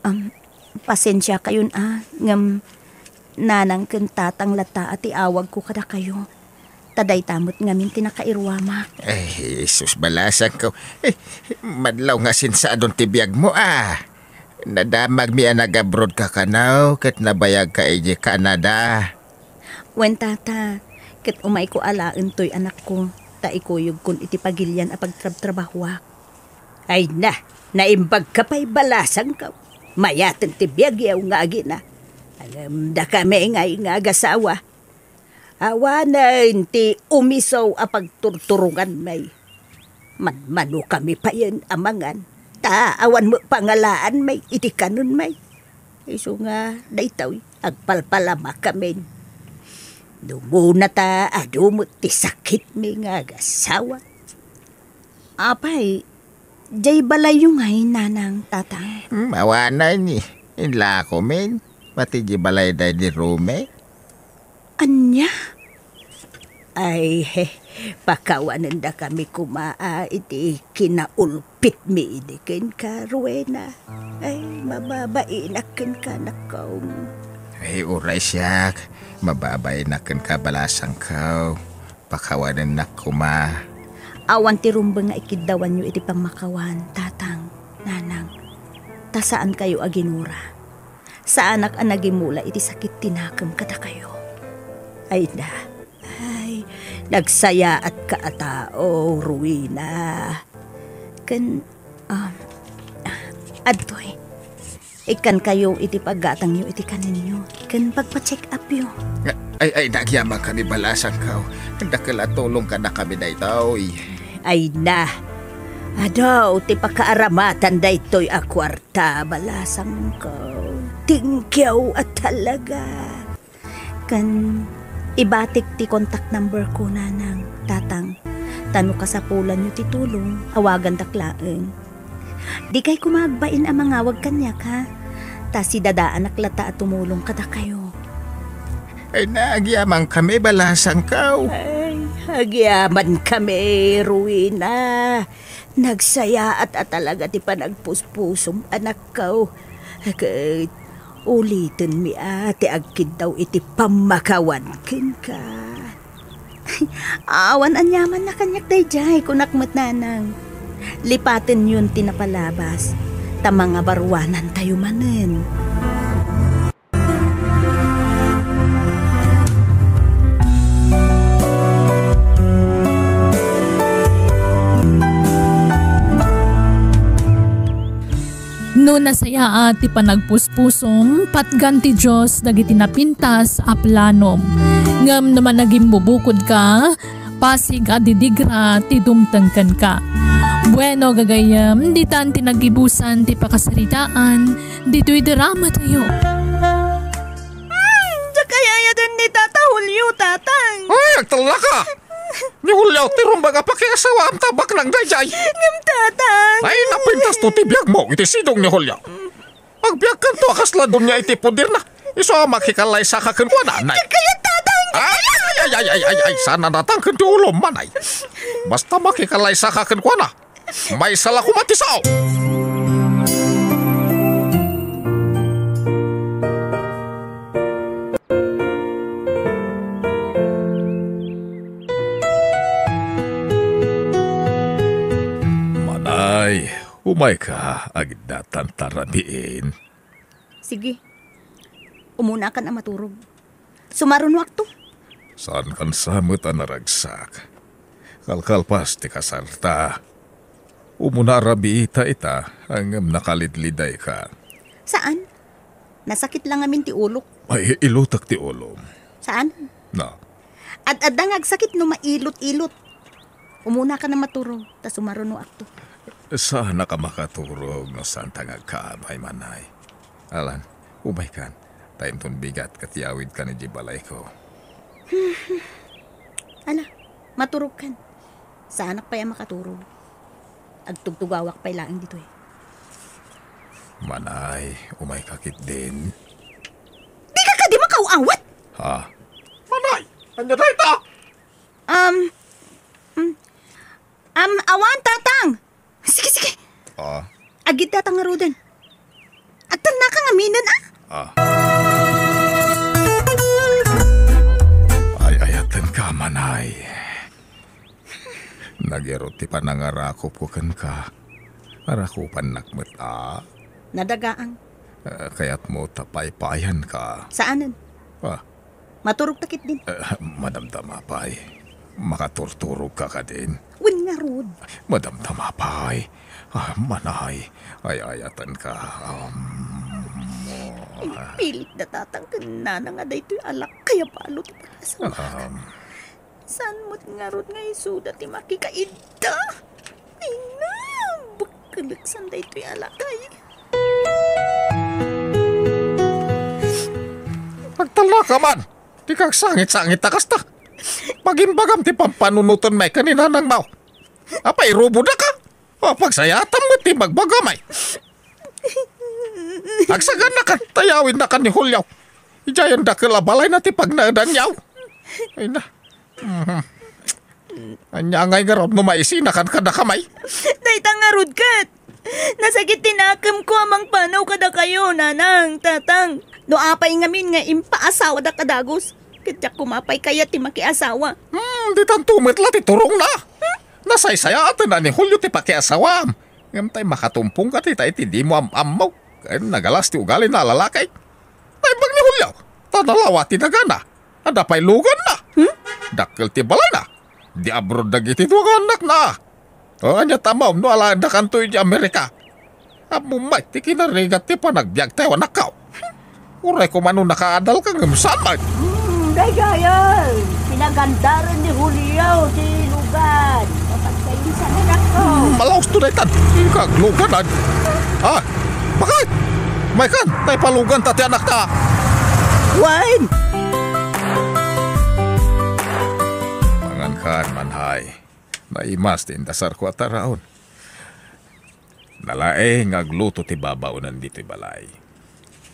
Am, pasensiakayon a, ngem Nanang ken Tatang latta a ti awagko kadakayo. Ta dayta met ngamin ti nakairuamak. Ay, sus, balasangko. Eh, madlaw nga sinsadon ti biagmo a. Nadamagmi a nag-abroadka kano ket nabayagka idiay Canada. Wen, Tata, ket umayko alaen toy anakko, ta ikuyogkon iti pagilian a pagtrabtrabahoak. Ay na, naimbagka pay, balasangko. Mayaten ti biagyo nga agina. Ngem dakami ngay nga agasawa. Awanen ti umisaw a pagturturonganmi. Manmanokami payen a mangan, ta awan met pangalaanmi iti kanenmi. Isu nga daytoy, agpalpalamakamin. Dumuna ta adu met ti sakitmi nga agasawa. Apay, jay balayyo ngay, nanang, tatang? Hmm, awanen, eh. Inlakomin. Pati jay balay daydi Rome. Ania? Ay, he, pakawanendakami koma a iti kinaulpitmi idi kenka, Rowena. Ay, mababainak kenka, anakko. Ay, uray siak, mababainak kenka, balasangko. Pakawanennak koma. Awan ti rumbeng nga ikiddawanyo iti pammakawan, tatang, nanang. Ta saankayo a ginura. Saanak a nagimula iti sakit ti nakem kadakayo. Ay na, ay, nagsayaatka a tao, Rowena. Ken, um, adtoy, ikkankayo iti paggatangyo iti kanenyo ken pagpa-check upyo. Ay, ay, nagyamankami, balasangko. Dakkel a tulong kadakami daytoy. Ay na, adu ti pakaaramatan daytoy a kuarta. Ta balasangko, thank you a talaga. Ken ibatik ti contact number ko, nanang, tatang. Ta no kasapulanyo ti tulong, awagandak laeng. Dikay koma agbain a mangawag kaniak, ha? Ta sidadaanak latta a tumulong kadakayo. Ay, nagyamankami, balasangko. Ay, agyamankami, Rowena. Nagsayaat a talaga ti panagpuspusom, anakko. Ket ulitenmi a ti agkiddaw iti pammakawan kenka. Awan aniamanna kaniak daydiay, kunak met, nanang. Lipatenyon ti napalabas, ta mangabaruanantayo manen. No nasayaat ti panagpuspusom, patgan ti Dios dagiti napintas a planom. Ngem no managimbubukodka, pasig a didigra ti dumteng kenka. Bueno, gagayyem, ditan ti nagibusan ti pakasaritaan ditoy dramatayo. Ay, diak ay-ayaten ni Tata Julio, Tatang. Ay, agtallaka! Ni Julio, ti rumbeng a pakiasawaam ta baknang daydiay. Ngem, Tatang. Ay, napintasto ti biagmo iti sidong ni Julio. Agbiagkanto a kasla dunia iti poderna. Isu a makikalaysaka kenkuana, nay. Diak kayat, Tatang. Ay, ay, ay, ay, ay, ay, saan a natangken ti ulom, manay. Basta makikalaysaka kenkuana. Maysa la koma ti sao. Manay, umayka, agiddatanta rabiin. Sige. Umunakan a maturog. Sumarunoakto. Saankan sa met a naragsak. Kalkalpas ti kasarta. Umuna a rabiita ita, ngem nakalidlidayka. Saan? Nasakit la ngamin ti ulok. Ay, ilutek ti ulom. Saan? Na. Ad-adda nga agsakit no mailot-ilot. Umunakan a maturog, ta sumarunoakto. Saanak a makaturog no saanta nga agkaamay, manay. Alan, umaykan, ta inton bigat ket yawidkan idiay balayko. Ala, maturogkan. Saanak pay a makaturog. Agtugtugawak pay laeng ditoy. Manay, umayka ketdin. Dika kadi makaaw-awat? Ha? Manay, ania dayta? Um, mm, um, awan, Tatang. Sige, sige. Ah. Agiddatang ngaruden. Agtannaka ngaminen, ah. Ah. Ay-ayatenka, manay. Nagarud ti panangarakupko kenka. Arakupannak met, a. Nadagaang. Eh, kayatmo ta paypayanka. Saanen? Ah. Maturogta ketdin. Eh, madamdama pay. Makaturturogka kadin. Wen ngarud. Madamdama pay. Ah, manay, ay-ayatenka. Um, Impilit da tatang ken nana nga daytoy a lakay a balo ti pakasawakan. Um. Saan met ngarud nga isuda ti makikaidda? Ay na, bakkelek san daytoy a lakay. Agtalna ka man! Dika agsangit-sangit a kasta. Pagimbagam ti pampanunoten may ken ni nanang mo. Apay, iruboda ka? O, pagsayaatam met ti bagbagam ay. Agsaganakan, tayawinnakan ni Julio. Idiay dakkel a balayna ti pagnaedanyo. Ay na. Mhm. Ania ngay ngarud no maisinakan kadakami? Dayta ngarud ket. Nasakit ti nakemko a mangpanaw kadakayo, nanang, tatang. No apay ngamin nga impaasawada kadagus, ket diak koma pay kayat ti makiasawa. Hmm, ditanto met la ti turongna. Nasaysayaatenna ni Julio ti pakiasawam. Ngem tay makatumpongka ti tay ti dimo am-ammo. Ken nagalas ti ugalina a lalaki. Naimbag ni Julio, ta nalawa ti dagana. Adda pay luganna. Hmm? Dakkel ti balayna. Di abroad dagiti dua nga annakna. O, ania ti ammom no alaendakanto idiay Amerika? Ammom met ti kinarigat ti panagbiagtayo, anakko. Uray koma no nakaadalka ngem saan met. Hmm, daydiay, pinagandaren ni Julio ti lugan. Mapagkainsan, anakko. Hmm, malausto daytan. Ikagluganan. Ah, bakit? Maykan, tay paluganta ti anakta. Wen! Mangankan, manhay. Naimas ti indasarko a taraon. Nalaing nga agluto ti babaonan ditoy balay.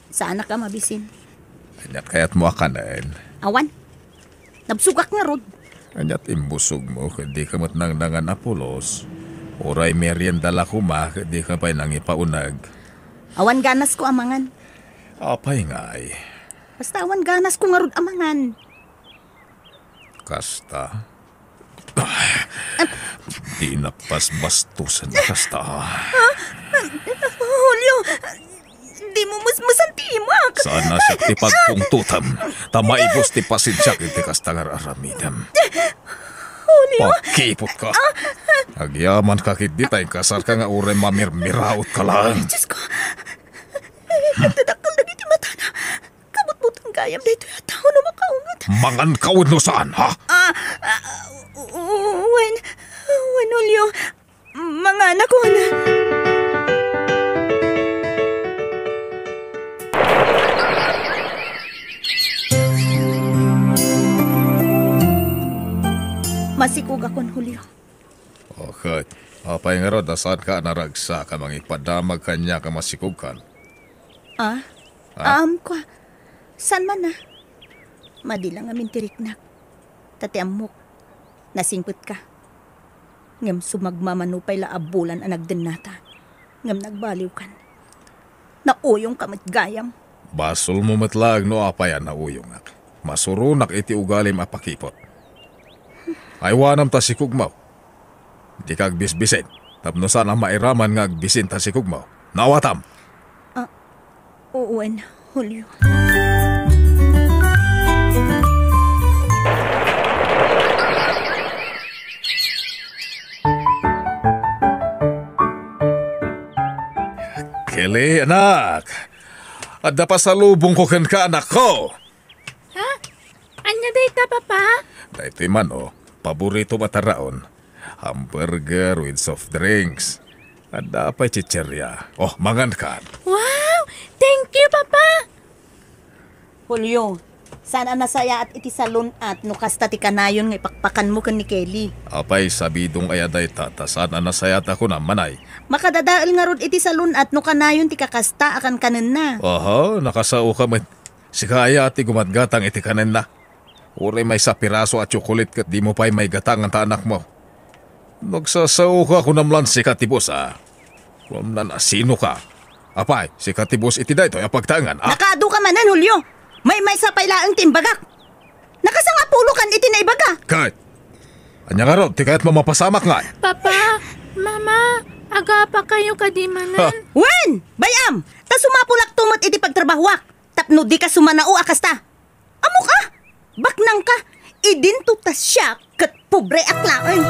Saanak a mabisin. Aniat kayatmo a kanen? Awan. Nabsogak ngarud. Aniat imbusogmo ket dika met nangnangan a pulos? Uray merienda la koma ket dika pay nangipauneg. Awan ganasko a mangan. Apay ngay? Basta awan ganasko ngarud a mangan. Kasta? Dinak basbastusen a kasta. Julio, dimo musmusan ti imak. Saan a siak ti pagpungtotem, ta maibus ti pasensiak iti kasta nga aramidem. Julio. Pakiputka. Agyamanka ketdi ta inkasarka nga uray mamirmiraotka laeng. Diosko. Nagdadakkel dagiti matana. Kabutbuteng gayam daytoy a tao no makaunget. Manganka wenno saan, ha? Ah, ah, u-, u-, wen, wen, Julio, manganakon. Masikogakon, Julio. O, ket, apay ngarud a saanka a naragsak a mangipadamag kaniak a masikogkan? Ah? Ah? Aamko. Saan man a? Madi la ngamin ti riknak. Ta ti ammok, nasingpetka. Ngem sumagmamano pay la a bulan a nagdennata. Ngem nagbaliwkan. Nauyongka met gayam. Basolmo met laeng no apay a nauyongak. Masuronak iti ugalim a pakiput. Aywanam ta sikogmo. Dika agbisbisin, tapno saan a mairaman nga agbisin ta sikogmo. Naawatam? Ah, wen, Julio. Kelly, anak. Adda pasalubongko kenka, anakko. Ha? Ania dayta, Papa? Daytoy man, o, paboritom a taraon. Hamburger with soft drinks. Adda pay chicheria. O, mangankan. Wow! Thank you, Papa! Julio, saan a nasayaat iti salun-at no kasta ti kanayon nga ipakpakanmo ken ni Kelly? Apay, sabidong aya dayta, ta saan a nasayaat a kunam, manay. Makadadael ngarud iti salun-at no kanayon ti kakasta a kankanenna. Aha, nakasaoka met. Sika aya ti gumatgatang iti kanenna? Uray maysa piraso a tsokolit ket dimo pay maigatangan ta anakmo. Nagsasaoka, kunam lan sika ti boss, a. Kunam lan a sinoka. Apay, sika ti boss iti daytoy a pagtaengan, a? Nakaadu ka manen, Julio. Maymaysa pay laeng ti imbagak. Nakasangapulokan iti naibaga. Ket, ania ngarud ti kayatmo mapasamak ngay? Papa, Mama, agapakayo kadi manen? Ha? Wen! Bay-am! Ta sumapulakto met iti pagtrabahoak. Tapno dika sumanao a kasta. Ammok a! Baknangka! Idinto ta siak ket pobreak laeng.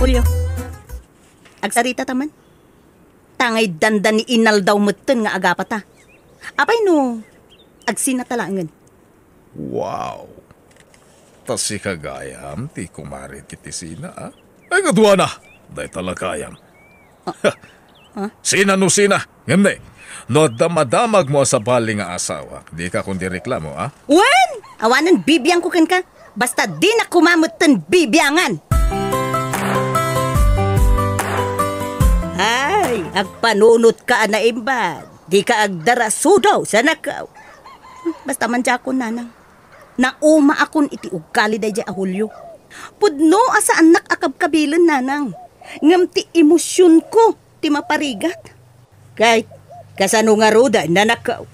Julio, agsaritata man. Ta ngay dandani inaldaw metten nga agapata. Apay no agsinata laengen? Wow! Ta sika gayam ti kumare iti sina, a? Ay, kaduana! Dayta la gayam. Ah? Sina no sina? Ngem ne, no adda madamagmo a sabali nga asawa, dika kundi reklamo, a? Wen! Awanen bibiangko kenka. Basta dinak koma metten bibiangan. Ay, agpanunotka a naimbag. Dika agdarasudaw, sanakaw. Basta man diakon, nanang. Naumaakon iti ugali daydiay a Julio. Pudno a saannak a kabkabilen, nanang. Ngem ti emosionko ti maparigat. Kay, kasano ngaruden, nanakaw?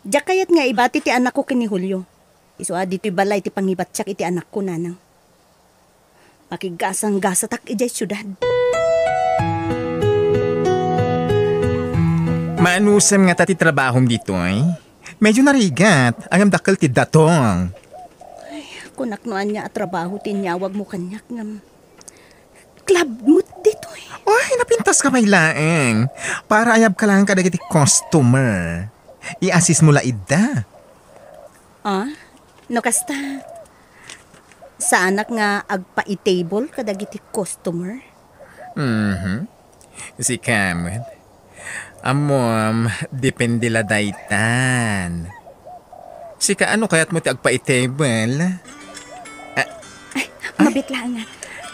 Diak kayat nga ibati ti anakko ken ni Julio. Isu a ditoy balay ti pangibatiak iti anakko, nanang. Makiggasanggasatak idiay siudad. Maanusem ngata ti trabahom ditoy? Medyo narigat, ngem dakkel ti datong. Ay, kunak no ania a trabaho ti inyawagmo kaniak, ngem club met ditoy. Ay, napintaska pay laeng. Para ayabka laeng kadagiti customer. I-assist mo la ida. Ah, no kasta, saanak nga agpaitable kadagiti customer? Mhm. Sika met. Ammom, depende la daytan. Sika, ano kayatmo ti agpaitable? Ah. Ay, mabit laeng nga.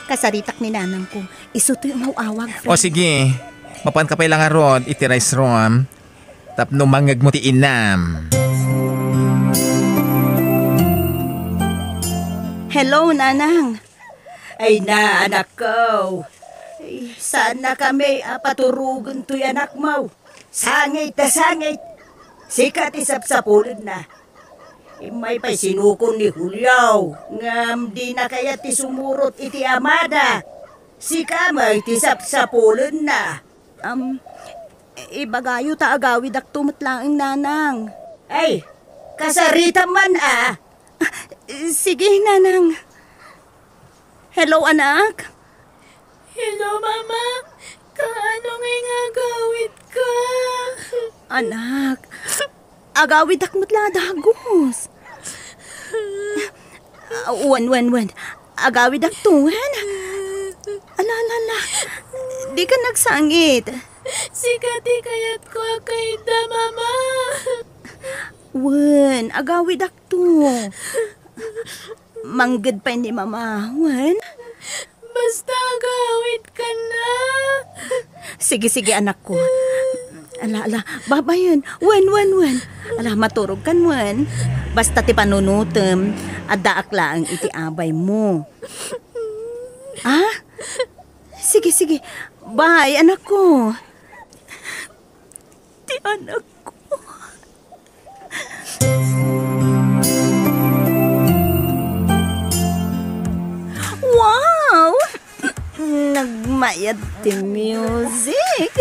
Kasaritak ni nanangko. Isu toy umaw-awag, friend. O sige, mapanka pay la ngarud iti rice room. Tapno mangngegmo ti inam. Hello, Nanang. Ay na, anakko. Ay, saannakami a paturogen toy anakmo. Sangit ta sangit. Sika ti sapsapulenna. Immay pay sinukon ni Julio, ngem dina kayat ti sumurot iti amada. Sika met ti sapsapulenna. Am, ibagayo ta agawidakto met laeng, Nanang. Ay, kasaritam man, a. Ah, sige, Nanang. Hello, anak. Hello, Mama. Kaano ngay nga agawidka? Anak, agawidak met la a dagus. Ah, wen, wen, wen. Agawidakto, wen. Ala, ala, ala. Dika nagsangit. Sika ti kayatko a kayda, Mama. Wen, agawidakto. Mangged pay ni Mama, wen? Basta agawidkan na. Sige, sige, anakko. Ala, ala, babayen. Wen, wen, wen. Ala, maturogkan, wen. Basta ti panunotem, addaak laeng iti abaymo. Ah? Sige, sige. Bye, anakko. Ti anakko. Wow! Nagmayat ti music.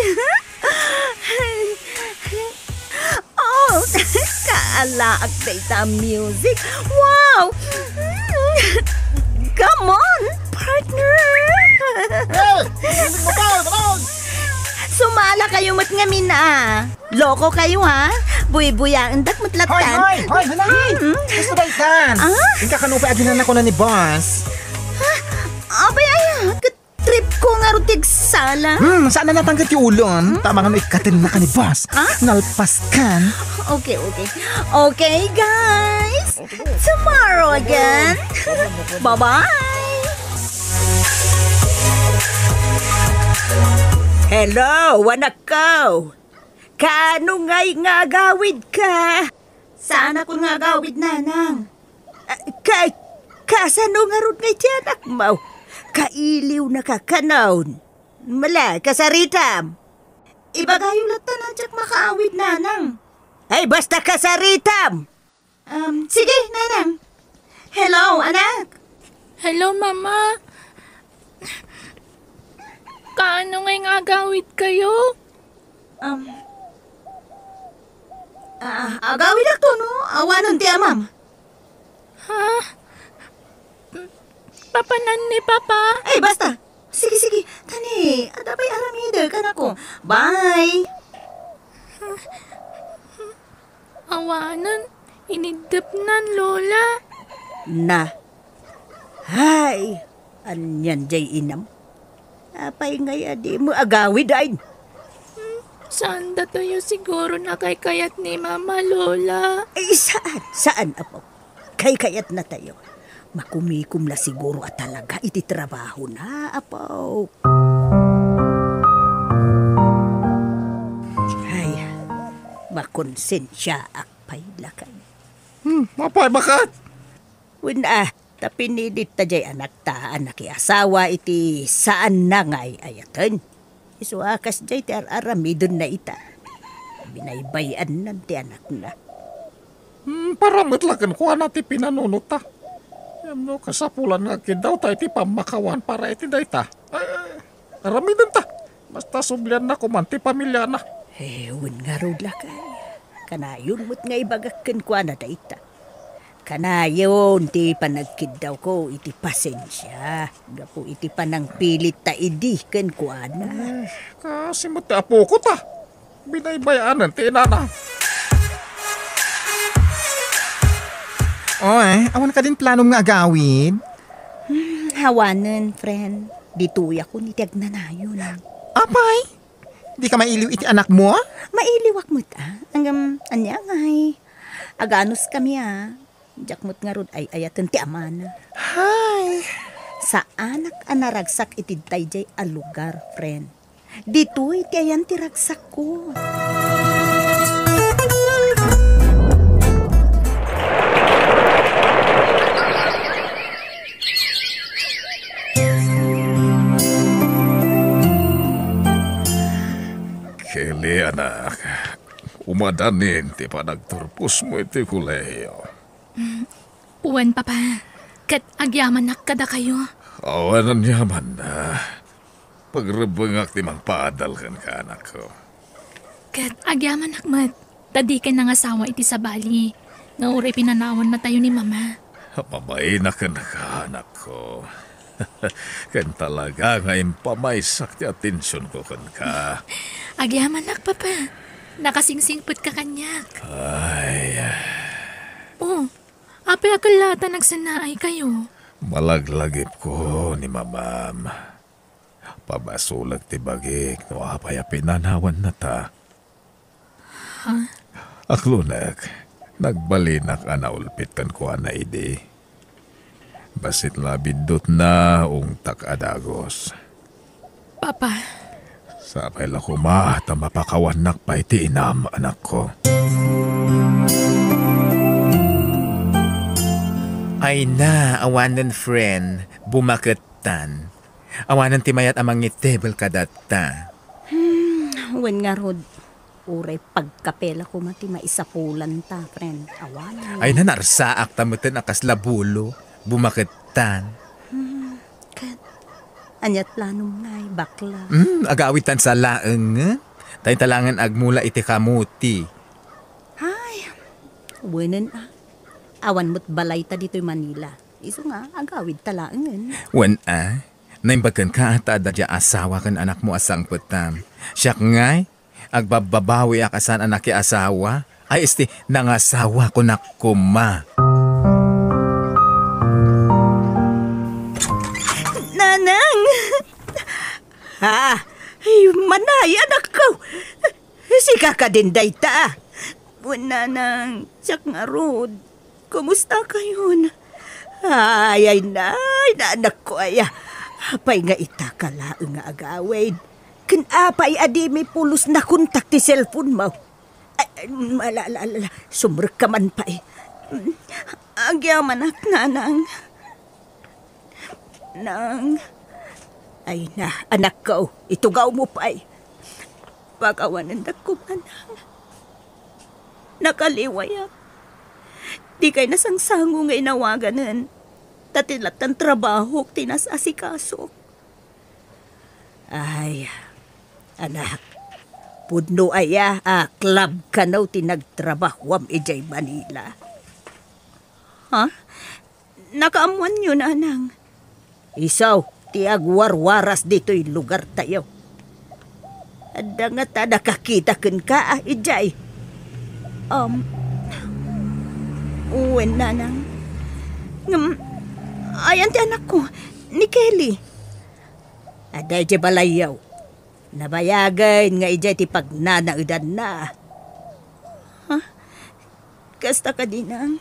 Oh, kaalaak dayta music. Wow! Come on, partner! Hey! Music mo pa! Come on! Sumala kayo met ngamin, ah. Loko kayo, ha? Buy-buyaendak met lattan. Hoy, hoy, hoy, hoy! Mm-mm. Gusto daytan? Ah? Inka kano pa aginan ako na ni boss. Ha? Abay, ay, ah, trip ko nga rutig sala. Hmm, saan na natanggat yung ulo, hmm? Tama nga no ikatin na ka ni boss. Ah? Nalpas kan. Okay, okay. Okay, guys. Tomorrow again. Bye-bye. Hello, anak ko. Kaano ngay nga agawid ka? Saan ako nga agawid, nanang? Ah, ka-, kasano ngarud nga iti anak mo? Kailiw na ka kanon. Mala, kasaritam. Ibagayo latta na diak makaawid, nanang. Ay, basta kasaritam! Um, sige, nanang. Hello, anak. Hello, mama. Kaano ngay nga agawid kayo? Um, ah, agawidakto, no? Awanen ti amam. Ha? Papanan ni Papa? Ay, basta. Sige, sige. Tani, Eh, adda pay aramidek, anakko. Bye! Awanen, iniddepnan, Lola. Na. Hay, anian jay inam. Apay ngay a dimo agawid, ay? Hmm, saan datayo siguro nakaykayat ni Mama, Lola? Ay, saan? Saan, apo? Kaykayatnatayo. Makumikom la siguro a talaga iti trabahona, apo. Ay, makonsensiaak pay, lakay. Hmm, apay, baket? Wen a, ta pinilit ta jay anakta a nakiasawa iti saanna nga ay-ayaten. Isu a kasjay ti ar-aramidenna ita. Binaybay-annan ti anakna. Hmm, para met la kenkuana ti pinanunot ta. Ngem no kasapulan nga agkiddaw ta iti pammakawan para iti dayta. Ay, aramiden ta. Basta sublianna koman ti pamiliana. Eh, wen ngarud, lakay. Kanayon met nga ibagak kenkuana dayta. Kanayon ti panagkiddawko iti pasensia gapu iti panangpilit ta idi kenkuana. Eh, kasi met ti apoko ta. Binaybay-anen ti inana. Oy, awan kadin planom nga agawid? Hmm, awanen, friend. Ditoyakon iti agnanayon. Apay? Dika mailiw iti anakmo? Mailiwak met, a. Ngem, ania ngay? Aganuskami, a. Diak met ngarud ay-ayaten ti amana. Hay! Saanak a naragsak iti daydiay a lugar, friend. Ditoy ti ayan ti ragsakko. Kelly, anak, umadanin ti panagturposmo iti kolehio. Wen, Papa. Ket agyamanak kadakayo. Awan aniamanna. Pagrebbengak ti mangpaadal kenka, anakko. Ket agyamanak met, ta dikay nangasawa iti sabali, nga uray pinanawannatayo ni Mama. Mabainak kenka, anakko. Ken talaga nga impamaysak ti atensionko kenka. Agyamanak, Papa. Nakasingsingpetka kaniak. Ay. Oh, apay a ket la ta nagsennaaykayo? Malaglagipko ni Mamam. Pabasolek ti bagik no apay a pinanawannata. Ha? Aklonek, nagbalinak a naulpit kenkuana idi. Bassit la biddutna ungtak a dagus. Papa. Sapay la koma ta mapakawannak pay ti inam, anakko. Ay na, awanen, friend, bumakettan. Awanen ti mayat a mangitebel kadatta. Hmm, wen ngarud, uray pagkape la koma ti maisapulanta, friend. Awanen. Ay, nanarsaak ta meten a kasla bulo, bumakettan. Hmm, ket, ania ti planom ngay, bakla? Hmm, agawidtan sa laeng. Tay talangen agmula iti kamuti. Ay, wenen a. Awan met balayta ditoy Manila. Isu nga, agawidta laengen. Wen a, naimbag kenka ta adda dia asawa ken anakmo a sangpetam. Siak ngay, agbabbabawiak a saan a nakiasawa. Ay, isti, nangasawa kunak koma. Nanang! Ha? Ay, manay, anakko! Sika kadin dayta? Wen, Nanang, siak ngarud. Kumustakayon? Ay, ay, nay, nanakko aya. Apay nga itaka laeng nga agawid? Ken apay a dimi pulos nakontak ti cellphone mo? Ay, ay, ala, ala, ala, ala. Sumrekka man pay. Agyamanak, Nanang. Nang. Ay na, anakko, itugawmo pay. Pakawanendak koma, Nang. Nakaliwayak. Dikay nasangsango nga inawaganen. Ta ti lattan trabahok ti nas-asikasok. Ay, anak, pudno aya a club kano ti nagtrabahoam idiay Manila? Ha? Nakaammoanyo, Nanang? Isu, ti agwarwaras ditoy lugartayo. Adda ngata nakakita kenka a idiay? Um, wen, nanang. Ngem, ayan ti anakko, ni Kelly. Adda idiay balayyo. Nabayagen nga idiay ti pagnanaedanna. Ha? Kasta kadi, nang?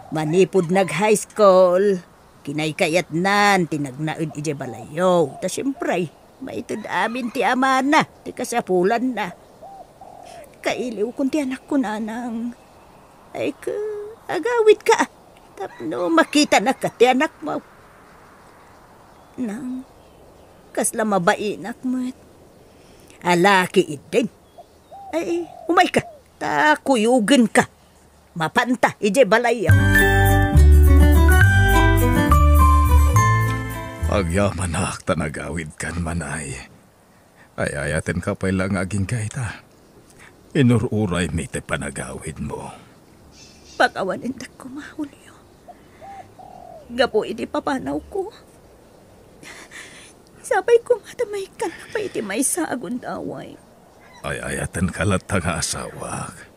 Manipud nag-high school, kinaykayatnan ti nagnaed idiay balayyo. Ta siempre, maited amin ti amana ti kasapulanna. Kailiwkon ti anakko, nanang. Ay, ka, agawidka tapno makitanak ti anakmo. Nang, kasla mabainak met. Alaki idin. Ay, umayka, ta kuyogenka. Mapanta idiay balayyo. Agyamanak ta nagawidkan, manay. Ay-ayatenka pay la nga agingga ita. Inur-uraymi ti panagawidmo. Pakawanendak koma, Julio. Gapu iti papanawko, sapay koma ta maikkannak pay iti maysa a gundaway. Ay-ayatenka latta nga asawak.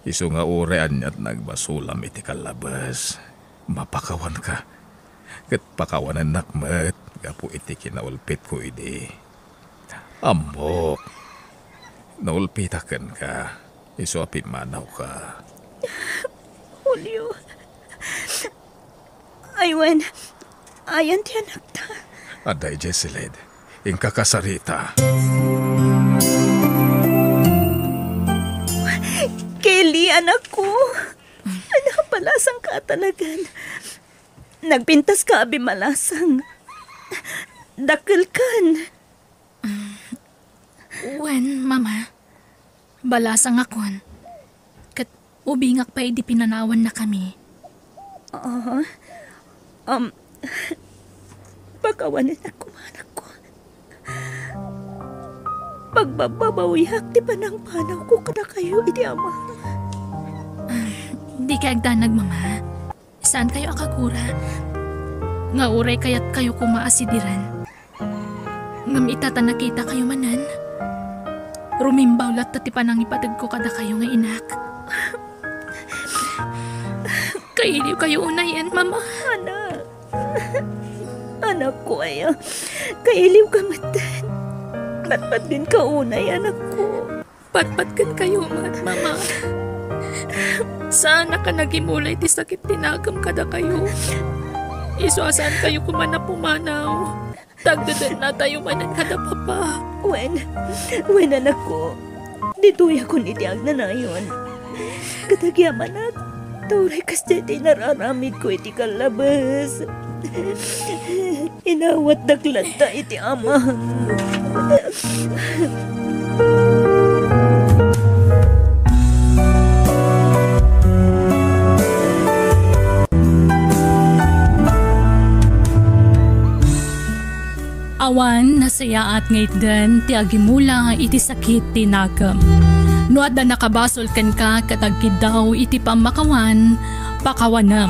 Isu nga uray aniat nagbasolam iti kallabes, mapakawanka. Ket pakawanennak met gapu iti kinaulpitko idi. Ammok, naulpitak kenka, isu a pimmanawka. Julio. Ay wen, ayan ti anakta. Adda idiay siled. Inka kasarita. Kelly, anakko. Napalasangka a talagan. Nagpintaska a bimalasang. Dakkelkan. Wen, Mama. Balasangakon. Ket ubingak pay idi pinanawannakami. Ah, um, pakawanennak koma, anakko. Pagbabbabawiak ti panangpanawko kadakayo iti Ama. Ah, dikay agdanag, Mama. Saankayo a kagura nga uray kayatkayo koma a sidiren. Ngem ita ta nakitakayo manen, rumimbaw latta ti panangipategko kadakayo nga inak. Kailiwkayo unayen, Mama. Anak. Anakko aya, kailiwka metten. Patpatgenka unay, anakko. Patpatgenkayo met, Mama. Saanak a nagimula iti sakit ti nakem kadakayo. Isu a saankayo koma a pumanaw. Tagdedennatayo manen kada Papa. Wen, wen, anakko. Ditoyakon iti agnanayon. Ket agyamanak, ta uray kasdiay ti inararamidko iti kallabes. Inawatdak latta iti Ama. Awan nasayaat nga itden ti agimula iti sakit ti nakem. No adda nakabasol kenka ket agkiddaw iti pammakawan, pakawanem.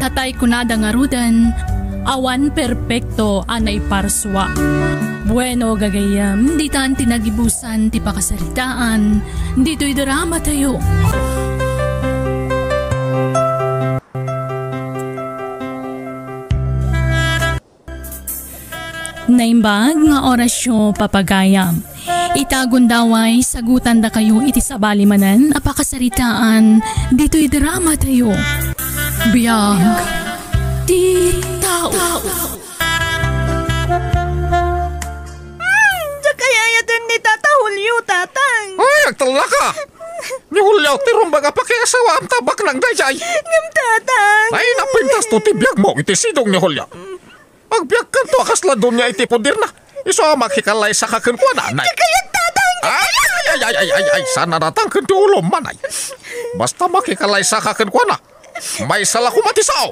Tatay kunada ngaruden, awan perpekto a naiparsua. Bueno, gagayyem, ditan ti nagibusan ti pakasaritaan ditoy dramatayo. Naimbag nga orasyo, papagayam. Ita gundaway, sagutandakayo iti sabali manen a pakasaritaan ditoy dramatayo. Biag ti tao. Hmm, diak ay-ayaten ni Tata Julio, Tatang. Ay, agtallaka! Ni Julio, ti rumbeng a pakiasawaam ta baknang daydiay. Ngem, Tatang. Ay, napintasto ti biagmo iti sidong ni Julio. Agbiagkanto a kasla dunia iti poderna. Isu a makikalaysaka kenkuana, nay. Kayat, Tatang! Ay, ay, ay, ay, ay, ay, ay, saan a natangken ti ulom, manay. Basta makikalaysaka kenkuana, maysa la koma ti sao.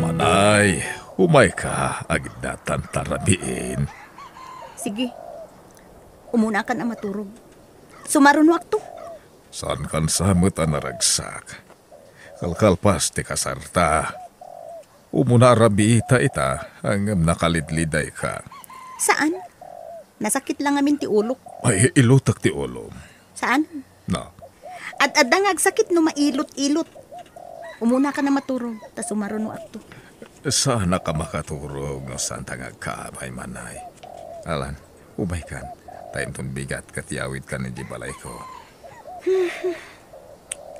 Manay, umayka, agidatan ta rabiin. Sige. Umunakan a maturog. Sumarunoakto. Saankan sa met a naragsak. Kalkalpas ti kasarta. Umuna a rabiita ita, ngem nakalidlidayka. Saan? Nasakit lang amin ti ulok. Ay, ilutek ti ulom. Saan? No. Ad-adda nga agsakit no mailot-ilot. Umunakan a maturog, ta sumarunoakto. Saanak a makaturog no saanta nga agkaamay, Manay. Alan, umaykan. Ta inton bigat ket yawidkan idiay balayko.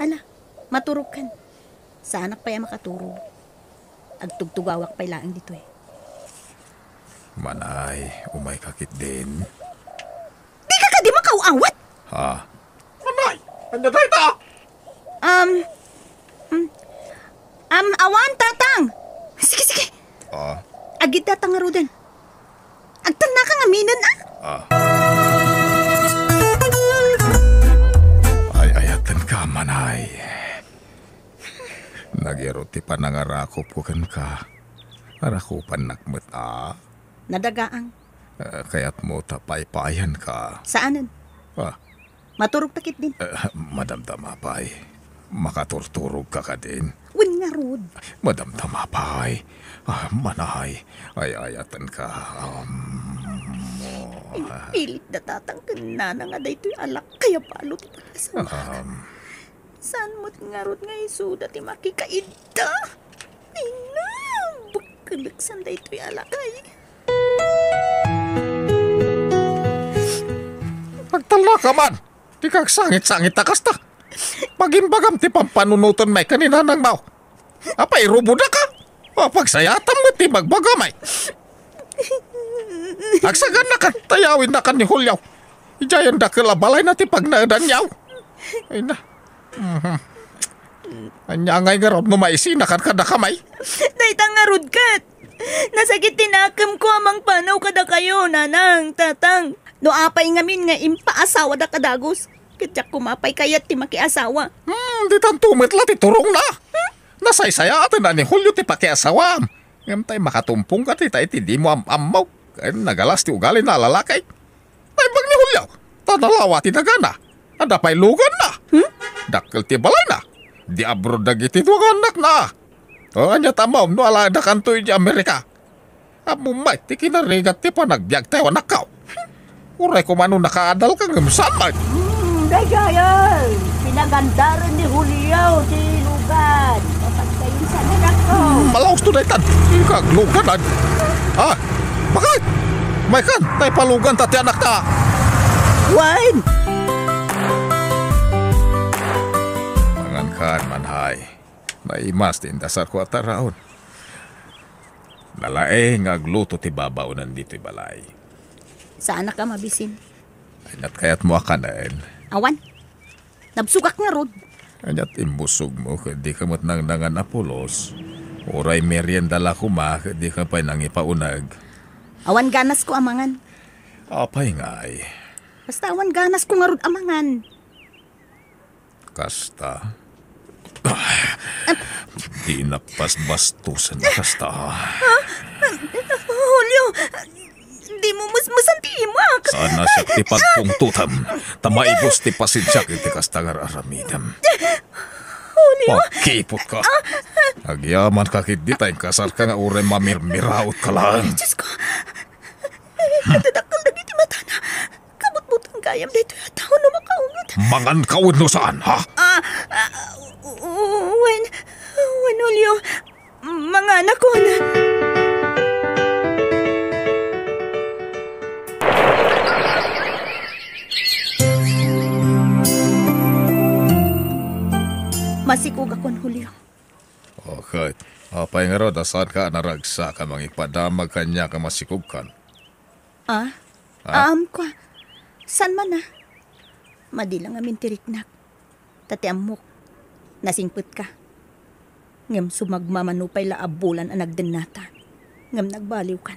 Ala, maturogkan. Saanak pay a makaturog. Agtugtugawak pay laeng ditoy. Manay, umayka ketdin. Dika kadi makaaw-awat? Ha? Manay, ania dayta? Um, um, um, awan, Tatang. Sige, sige. Ah. Agid, Tatang, ngaruden. Agtannaka ngaminen, a? Ah. Ay, ayatenka, Manay. Nagirut ti panangarakopko kenka. Arakopannak met, a? Nadagaang. Ah, kayatmo ta paypayanka? Saanen. Ah. Maturogta ketdin. Ah, madamdama pay. Makaturturogka kadin? Wen ngarud. Madamdama pay. Ah, Manay, ay-ayatenka. Um, Impilit da Tatang ken Nana nga daytoy a lakay a balo ti pag-asawa. Um, Saan met ngarud nga isuda ti makikaidda? Ay na, bakkelek san daytoy a lakay. Agtallaka man! Dika agsangit-sangit a kasta. Pagimbagam ti pampanunoten may ken ni Nanang Mao. Apay, rubodaka? Apay, agsayatam met ti ibagbagam ay. Agsagannakan ta yawidnakan ni Julio. Idiay dakkel a balayna ti pagnaedanyo. Ay na. Mhm. Ania ngay ngarud no maisinakan kadakami? Dayta ngarud ket. Nasakit ti nakemko a mangpanaw kadakayo, Nanang, Tatang. No apay ngamin nga impaasawada a dagus, ket diak koma pay kayat ti makiasawa. Hmm, ditanto met la ti turongna. Nasaysayaatna ni Julio ti pakiasawam. Ngem tay makatumpongka dita iti dimo am-ammo. Ken nagalas ti ugalina a lalaki. Naimbag ni Julio, ta nalawa ti dagana. Adda pay luganna. Hmm? Dakkel ti balayna. Di abroad dagiti dua nga annakna. O, ania ta ammom no alaedakanto idiay Amerika? Ammom met ti kinarigat ti panagbiagtayo, anakko. Uray koma no nakaadalka ngem saan met. Hmm, daydiay, pinagandaren ni Julio ti lugan. Mapagkaysa, anakko. Hmm, malaus to daytan. Ika aglugan, ad. Ah, bakit? Maykan, ta ipaluganta ti anakta. Wen! Mangankan, Manay. Naimas ti indasarko a taraon. Nalaing nga agluto ti babaonan ditoy balay. Saanak a mabisin. Aniat kayatmo a kanen? Awan. Nabsogak ngarud. Aniat imbusogmo ket dika met nangnangan a pulos? Uray merienda la koma ket dika pay nangipauneg. Awan ganasko a mangan. Apay ngay? Basta awan ganasko ngarud a mangan. Kasta? Ah, di napasbastusan a kasta. Julio, dimo musmusan ti imak. Saan a siak ti pagpungtotam, ta maibus ti pasensiak iti kasta nga ar-aramidem. Julio. Pagkiputka. Agyamanka ketdi ta inkasarka nga uray mamirmiraotka laeng. Diosko. Adda dakkel dagiti matana. Kabutbutan gayam daytoy a tao no makaunget. Manganka wenno saan, ha? Ah, ah, wen, wen, Julio, manganakon. Masikogakon, Julio. O, ket, apay ngarud a saanka a naragsak a mangipadamag kaniak a masikogkan? Ah? Ah? Um, kua, saan man a? Madi la ngamin ti riknak. Ta ti ammok, nasingpetka. Ngem sumagmamano pay la a bulan a nagdennata. Ngem nagbaliwkan.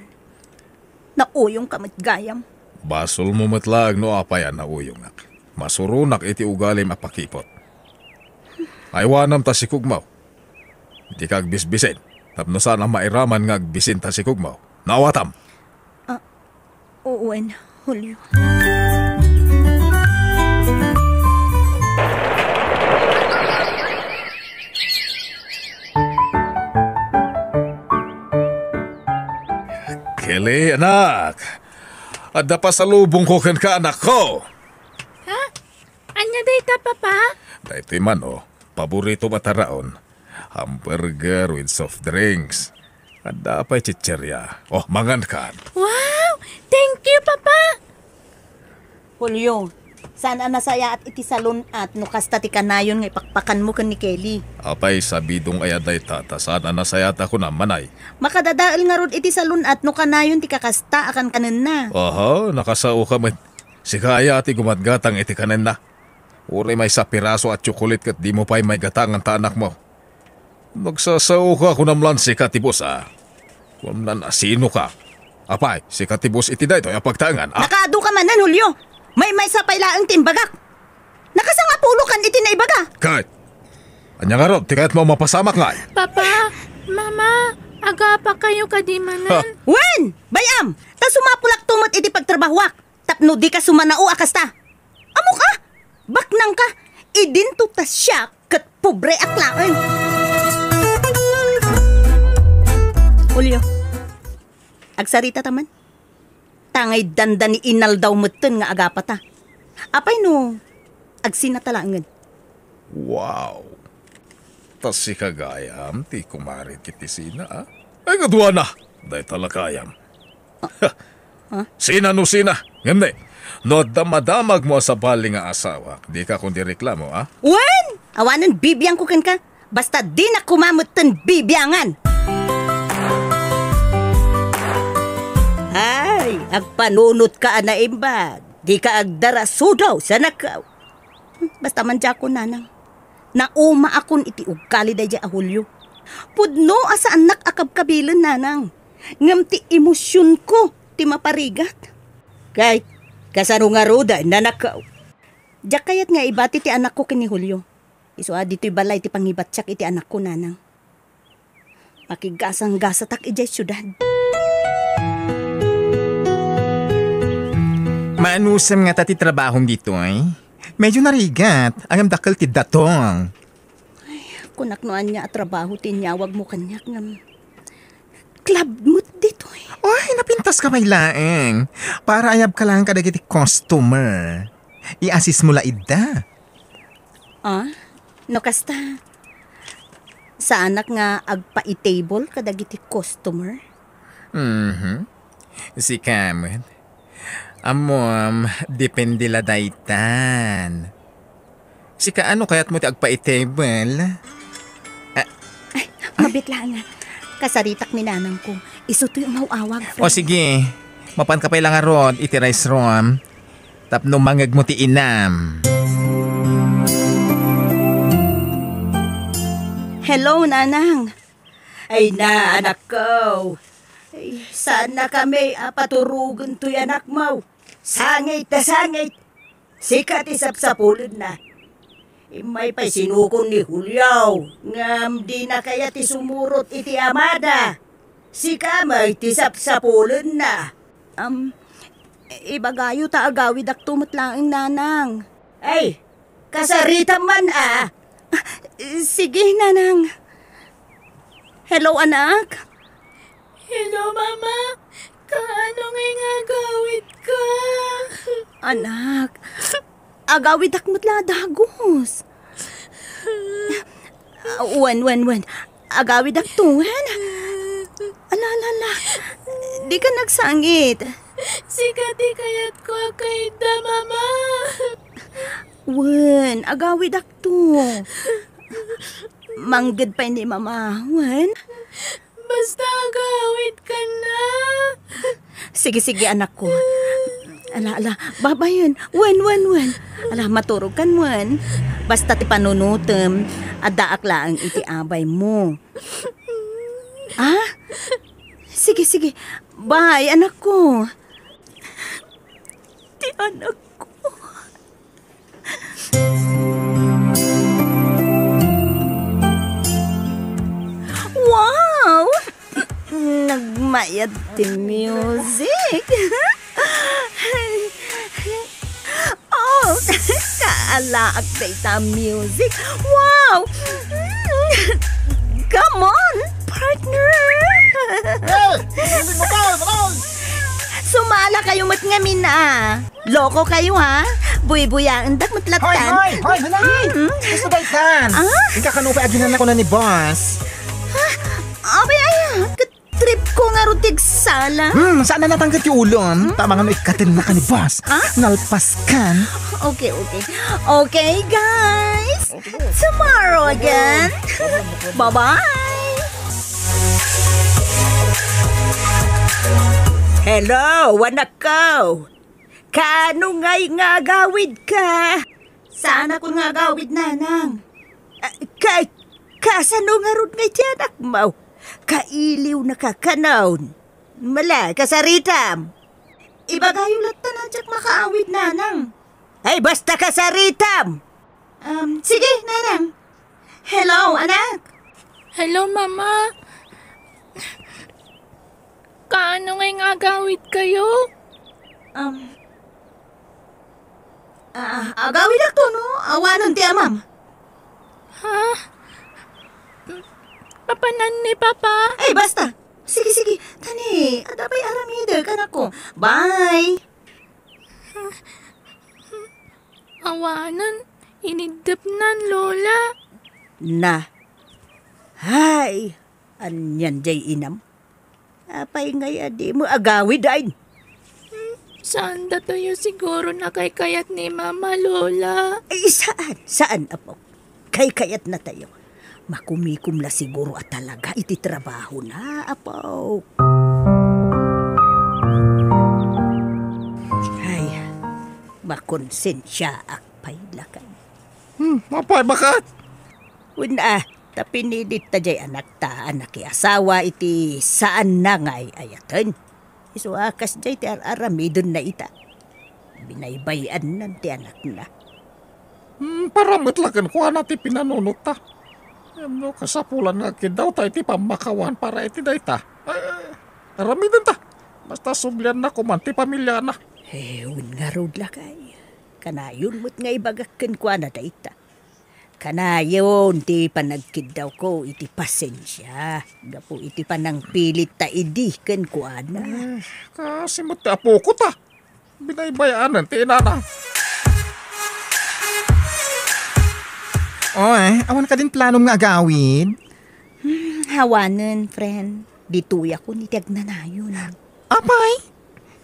Nauyongka met gayam. Basolmo met laeng no apay a nauyongak. Masuronak iti ugalim a pakiput. Aywanam ta sikogmo. Dika agbisbisin. Tapno saan a mairaman nga agbisin ta sikogmo. Naawatam. Ah, Wen, Julio. Kelly, anak. Adda pasalubongko kenka, anakko. Ha? Ania dayta, Papa? Daytoy man, o, paborito a taraon. Hamburger with soft drinks. Adda pay chicheria. O, mangan kan. Wow! Thank you, Papa! Julio, saan a nasayaat iti salun-at no kasta ti kanayon nga ipakpakanmo ken ni Kelly? Apay, sabidong aya dayta, ta saan a nasayaat a kunam, manay. Makadadael ngarud iti salun-at no kanayon ti kakasta a kankanenna. Aha, nakasaoka met. Sika aya ti gumatgatang iti kanenna. Uray maysa a piraso a tsokolit ket dimo pay maigatangan ta anakmo. Nagsasaoka, kunam lan sika ti boss, a. Kunam lan a sinoka. Apay, sika ti boss iti daytoy a pagtaengan, a. Nakaadu ka manen, Julio. Maymaysa pay laeng ti imbagak. Nakasangapulo kan iti naibaga. Ket, ania ngarud ti kayatmo a mapasamak ngay? Papa, Mama, agapakayo kadi manen? Ha? Wen! Bay-am! Ta sumapulakto met iti pagtrabahoak. Tapno dika sumanao a kasta. Ammoka? Baknangka? Idinto ta siak ket pobreak laeng. Julio, agsarita ta man. Tangay dandani inaldaw metten nga agapata. Apay no agsinata laengen? Wow! Ta sika gayam ti kumare ti sina, a? Ay, kaduana! Dayta la gayam. Ah? Sina no sina? Ngem ne, no adda madamagmo a sabali nga asawak, dika kondi reklamo, a? Wen! Awanen bibiangko kenka. Basta dinak koma metten bibiangan. Ay, agpanunotka a naimbag. Dika agdarasudaw, sanakaw. Basta man diakon, nanang. Naumaakon iti uggali daydiay a Julio. Pudno a saannak a kabkabilen, nanang. Ngem ti emosionko ti maparigat. Kay, kasano ngaruden, nanakaw? Diak kayat nga ibati ti anakko ken ni Julio. Isu a ditoy balay ti pangibatiak iti anakko, nanang. Makigasanggasatak idiay siudad. Maanusem ngata ti trabahom ditoy? Medyo narigat, ngem dakkel ti datong. Ay, kunak no ania a trabaho ti inyawagmo kaniak ngem club met ditoy. Ay, napintaska pay laeng. Para ayabka laeng kadagiti customer. I-assist mo la ida. Ah, no kasta, saanak nga agpaitable kadagiti customer? Mhm. Sika met. Ammom, depende la daytan. Sika, ano kayatmo ti agpaitable? Ah. Ay, mabiit laeng, ah. Kasaritak ni nanangko. Isu toy umaw-awag, friend. O sige, mapanka pay la ngarud iti rice room. Tapno mangegmo ti inam. Hello, Nanang. Ay na, anakko. Ay, saannakami a paturogen toy anakmo. Sangit ta sangit. Sika ti sapsapulenna. Immay pay sinukon ni Julio, ngem dina kayat ti sumurot iti amada. Sika met ti sapsapulenna. Am, ibagayo ta agawidakto met laeng, Nanang. Ay, kasaritam man, a. Ah, sige, Nanang. Hello, anak. Hello, Mama. Kaano ngay nga agawidka? Anak, agawidak met la a dagus. Ah, wen, wen, wen. Agawidakto, wen. Ala, ala, ala. Dika agsangit. Sika ti kayatko a kayatda, Mama. Wen, agawidakto. Mangged pay ni Mama, wen. Basta agawidkan na. Sige, sige, anakko. Ala, ala, babayen. Wen, wen, wen. Ala, maturogkan, wen. Basta ti panunotem, addaak laeng iti abaymo. Ah? Sige, sige. Bye, anakko. Ti anakko. Wow! Nagmayat ti music. Kaalaak dayta music. Wow! Come on, partner! Hey! Hindi mo ka! Sumala kayo met ngamin, ah. Loko kayo, ha? Buy-buyaendak met lattan. Hoy, hoy, hoy, manay! Hmm? Gusto daytan. Ah? Ika kano pa aginan ako na ni boss. Ah, abay, ay, ah, trip ko nga rutig sala. Hmm, saan na natanggat yung ulo, hmm? Tama nga no ikatin na ka ni boss. Ah? Nalpas kan. Okay, okay. Okay, guys. Tomorrow again. Bye-bye. Hello, anak ko. Kaano ngay nga agawid ka? Saan ako nga agawid, nanang? Ah, ka, kasano ngarud ngay ti anak mo? Kailiw na ka kanon. Mala, kasaritam. Ibagayo latta na diak makaawid, nanang. Ay, basta kasaritam! Um, sige, nanang. Hello, anak. Hello, mama. Kaano ngay nga agawid kayo? Um, ah, agawid akto, no? Awanon ti amam. Ha? Papanan ni Papa? Ay, basta. Sige, sige. Tani, adda pay aramidek, anak ko. Bye. Awanen, iniddepnan, Lola. Na. Hay, anian jay inam? Apay ngay a dimo agawid, ay? Hmm, saan datayo siguro nakaykayat ni Mama, Lola? Ay, saan? Saan, apo? Kaykayatnatayo. Makumikom la siguro a talaga iti trabahona, apo. Ay, makonsensiaak pay, lakay. Hmm, apay, bakat? Wen a, ta pinilitta jay anakta a nakiasawa iti saanna nga ay-ayaten. Isu a kasjay ti ar-aramidenna ita. Binaybay-annan ti anakna. Hmm, para met la kenkuana ti pinanunotta. Ngem no kasapulan nga agkiddawta iti pammakawan para iti dayta, eh, aramidenta. Basta sublianna koman ti pamiliana. Eh, wen ngarud, lakay. Kanayon met nga ibagak kenkuana dayta. Kanayon ti panagkiddawko iti pasensia gapu iti panangpilitta idi kenkuana. Eh, kasi met ti apoko ta. Binaybay-anen ti inana. Oy, awan kadin planom nga agawid? Hmm, awanen, friend. Ditoyak iti agnanayon. Apay?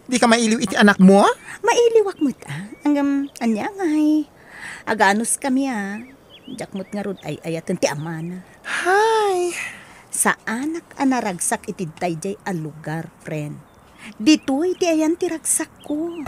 Dika mailiw iti anakmo? Mailiwak met, ah. Ngem, ania ngay? Aganuskami, ah. Diak met ngarud ay-ayaten ti amana. Hay! Saanak a naragsak iti daydiay a lugar, friend. Ditoy ti ayan ti ragsakko.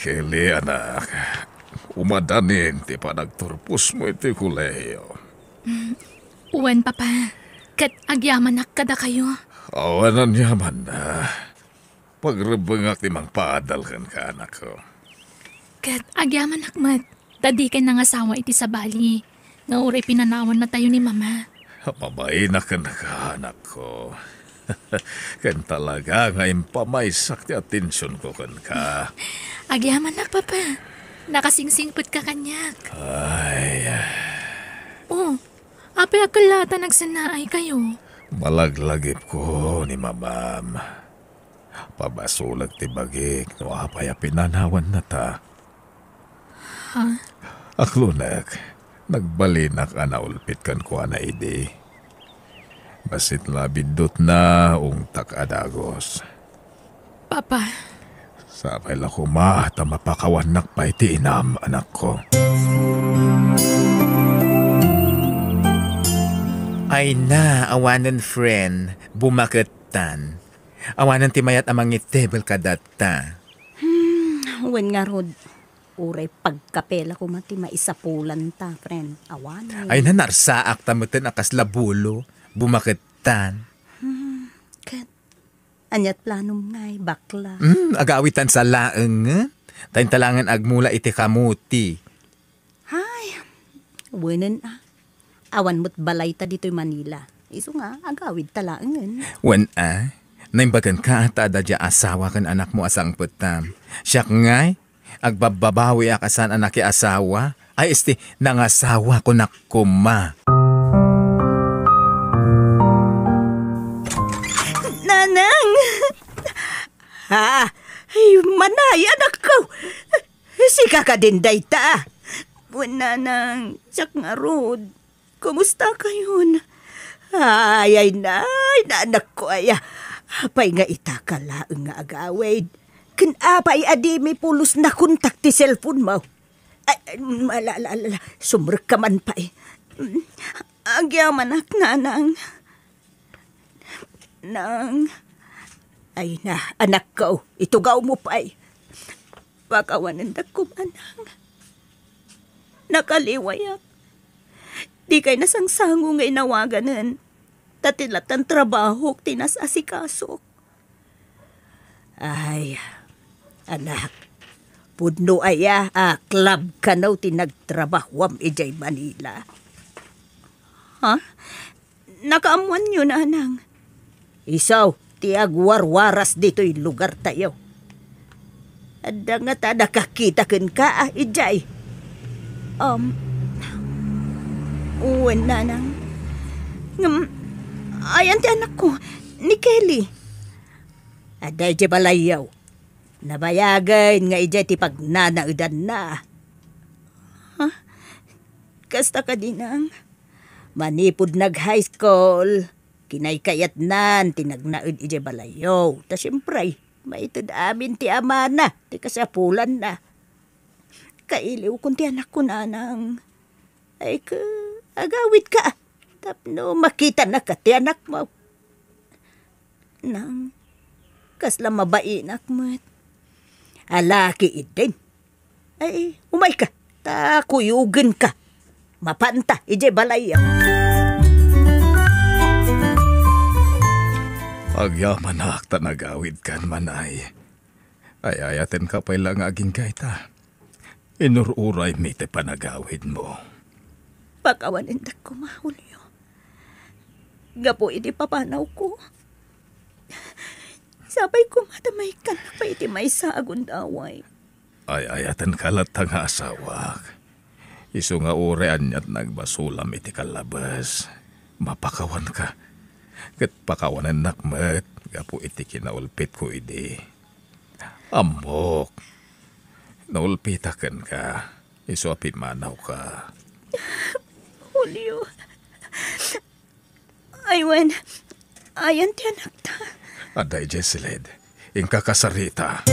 Kelly, anak, umadanin ti panagturposmo iti kolehiyo. Mm, wen, Papa. Ket agyamanak kadakayo. Awan aniamanna. Pagrebbengak ti mangpaadal kenka, anakko. Ket agyamanak met, ta dikay nangasawa iti sabali, nga uray pinanawannatayo ni Mama. Mabainak kenka, anakko. Ken talaga nga impamaysak ti atensionko kenka. Agyamanak, Papa. Nakasingsingpetka kaniak. Ay. Oh, apay a kellaat a nagsennaaykayo? Malaglagipko ni Mamam. Pabasolek ti bagik no apay a pinanawannata. Ha? Aklonek, nagbalinak a naulpit kenkuana idi. Bassit la biddutna, ungtak a dagus. Papa. Sapay la koma ta mapakawannak pay ti inam, anakko. Ay na, awanen, friend, bumakettan. Awanen ti mayat a mangitebel kadatta. Hmm, wen ngarud, uray pagkape la koma ti maisapulanta, friend. Awanen. Ay, nanarsaak ta meten a kasla bulo, bumakettan. Hmm, ket, aniat planom ngay, bakla? Hmm, agawitan sa laeng, eh. Ta intalangen agmula iti kamuti. Hay, Wenen a. Awan met balayta ditoy Manila. Isu nga, agawidta laengen. Wen a, naimbaganka ta adda diay asawa ken anakmo a sangpettam. Siak ngay, agbabbabawiak a saan a nakiasawa. Ay, esti, nangasawa kunak koma. Nanang! Ha? Ay, manay, anakko! Sika kadin dayta? Wen, nanang, siak ngarud. Kumusta kayon? Ay, ay, nay, nanakko, ay, ah. Apay nga ita ka laeng nga agawid? Ken apay a dimi pulos nakontak ti cellphone mo? Ay, ay, ala, ala, ala, ala. Sumrekka man pay. Mm, agyamanak, nanang. Nang, ay na, anakko, itugawmo pay. Pakawanendak koma, nang. Nakaliwayak. Dikay nasangsango nga inawaganen. Ta ti latan trabahok ti nas-asikasok. Ay, anak, pudno aya a club kano ti nagtrabahuam idiay Manila? Ha? Nakaammoanyo, nanang? Isu ti agwarwaras ditoy lugartayo. Adda ngata nakakita kenka, a, idiay? Um, wen, nanang. Ngem, ayan ti anakko, ni Kelly. Adda idiay balayyo. Nabayagen nga idiay ti pagnanaedanna. Ha? Kasta kadi, nang? Manipud nag-high school, kinaykayatnan ti nagnaed idiay balayyo. Ta siempre, maited amin ti amana ti kasapulanna. Kailiwkon ti anakko, nanang. Ay, ka, agawidka tapno makitanaka ti anakmo. Nang, kasla mabainak met. Ala, kiidin. Ay, umayka, ta kuyogenka. Mapanta idiay balayyo. Agyamanak ta nagawidkan, manay. Ay-ayatenka pay la nga agingga ita. Inur-uraymi ti panagawidmo. Pakawanendak koma, Julio. Gapu iti papanawko, sapay koma ta maikkannak pay iti maysa a gundaway. Ay-ayatenka latta nga asawak. Isu nga uray aniat nga agbasolam iti kallabes, mapakawanka. Ket pakawanennak met gapu iti kinaulpitko idi. Ammok, naulpitak kenka, isu a pimmanawka. Julio. Ay, wen, ayan ti anakta. Adda idiay siled. Inka kasarita.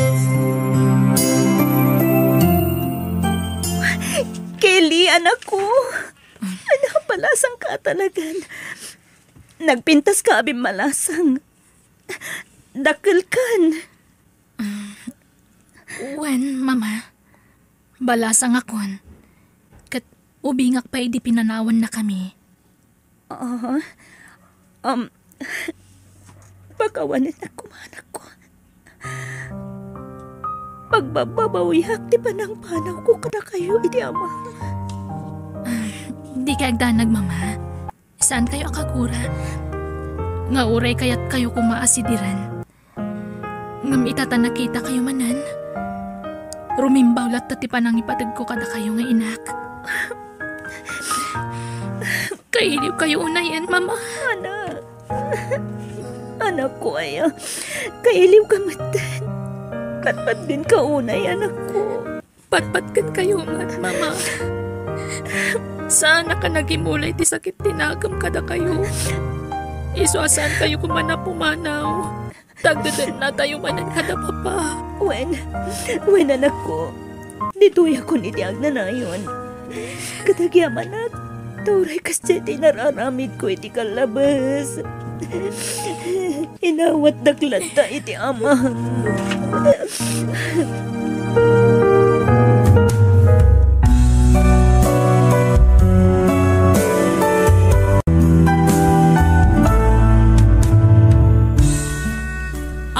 Kelly, anakko. Ano, balasangka talagan. Nagpintaska a bimmalasang. Dakkelkan. Wen, Mama. Balasangakon. Ket ubingak pay idi pinanawannakami. Ah, um, pakawanennak koma, anakko. Pagbabbabawiak ti panangpanawko kadakayo iti Amam. Ah, dikay agdanag, Mama. Saankayo a kagura nga uray kayatkayo koma a sidiren. Ngem ita ta nakitakayo manen, rumimbaw latta ti panangipategko kadakayo nga inak. Kailiwkayo unayen, Mama. Anak. Anakko aya. Kailiwka metten. Patpatgenka unay, anakko. Patpatgenkayo met, Mama. Saanak a nagimula iti sakit ti nakem kadakayo. Isu a saankayo koma a pumanaw. Tagdedennatayo manen kada Papa. Wen, wen, anakko. Ditoyakon iti agnanayon. Ket agyamanak, ta uray kasdiay ti nararamidko iti kallabes. Inawatdak latta iti Amam.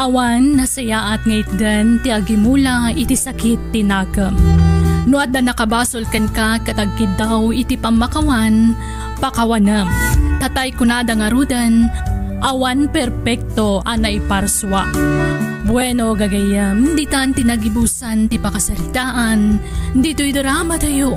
Awan nasayaat nga itden ti agimula iti sakit ti nakem. No adda nakabasol kenka ket agkiddaw iti pammakawan, pakawanem. Tatay kunada ngaruden, awan perpekto a naiparsua. Bueno, gagayyem, ditan ti nagibusan ti pakasaritaan, ditoy drama tayo.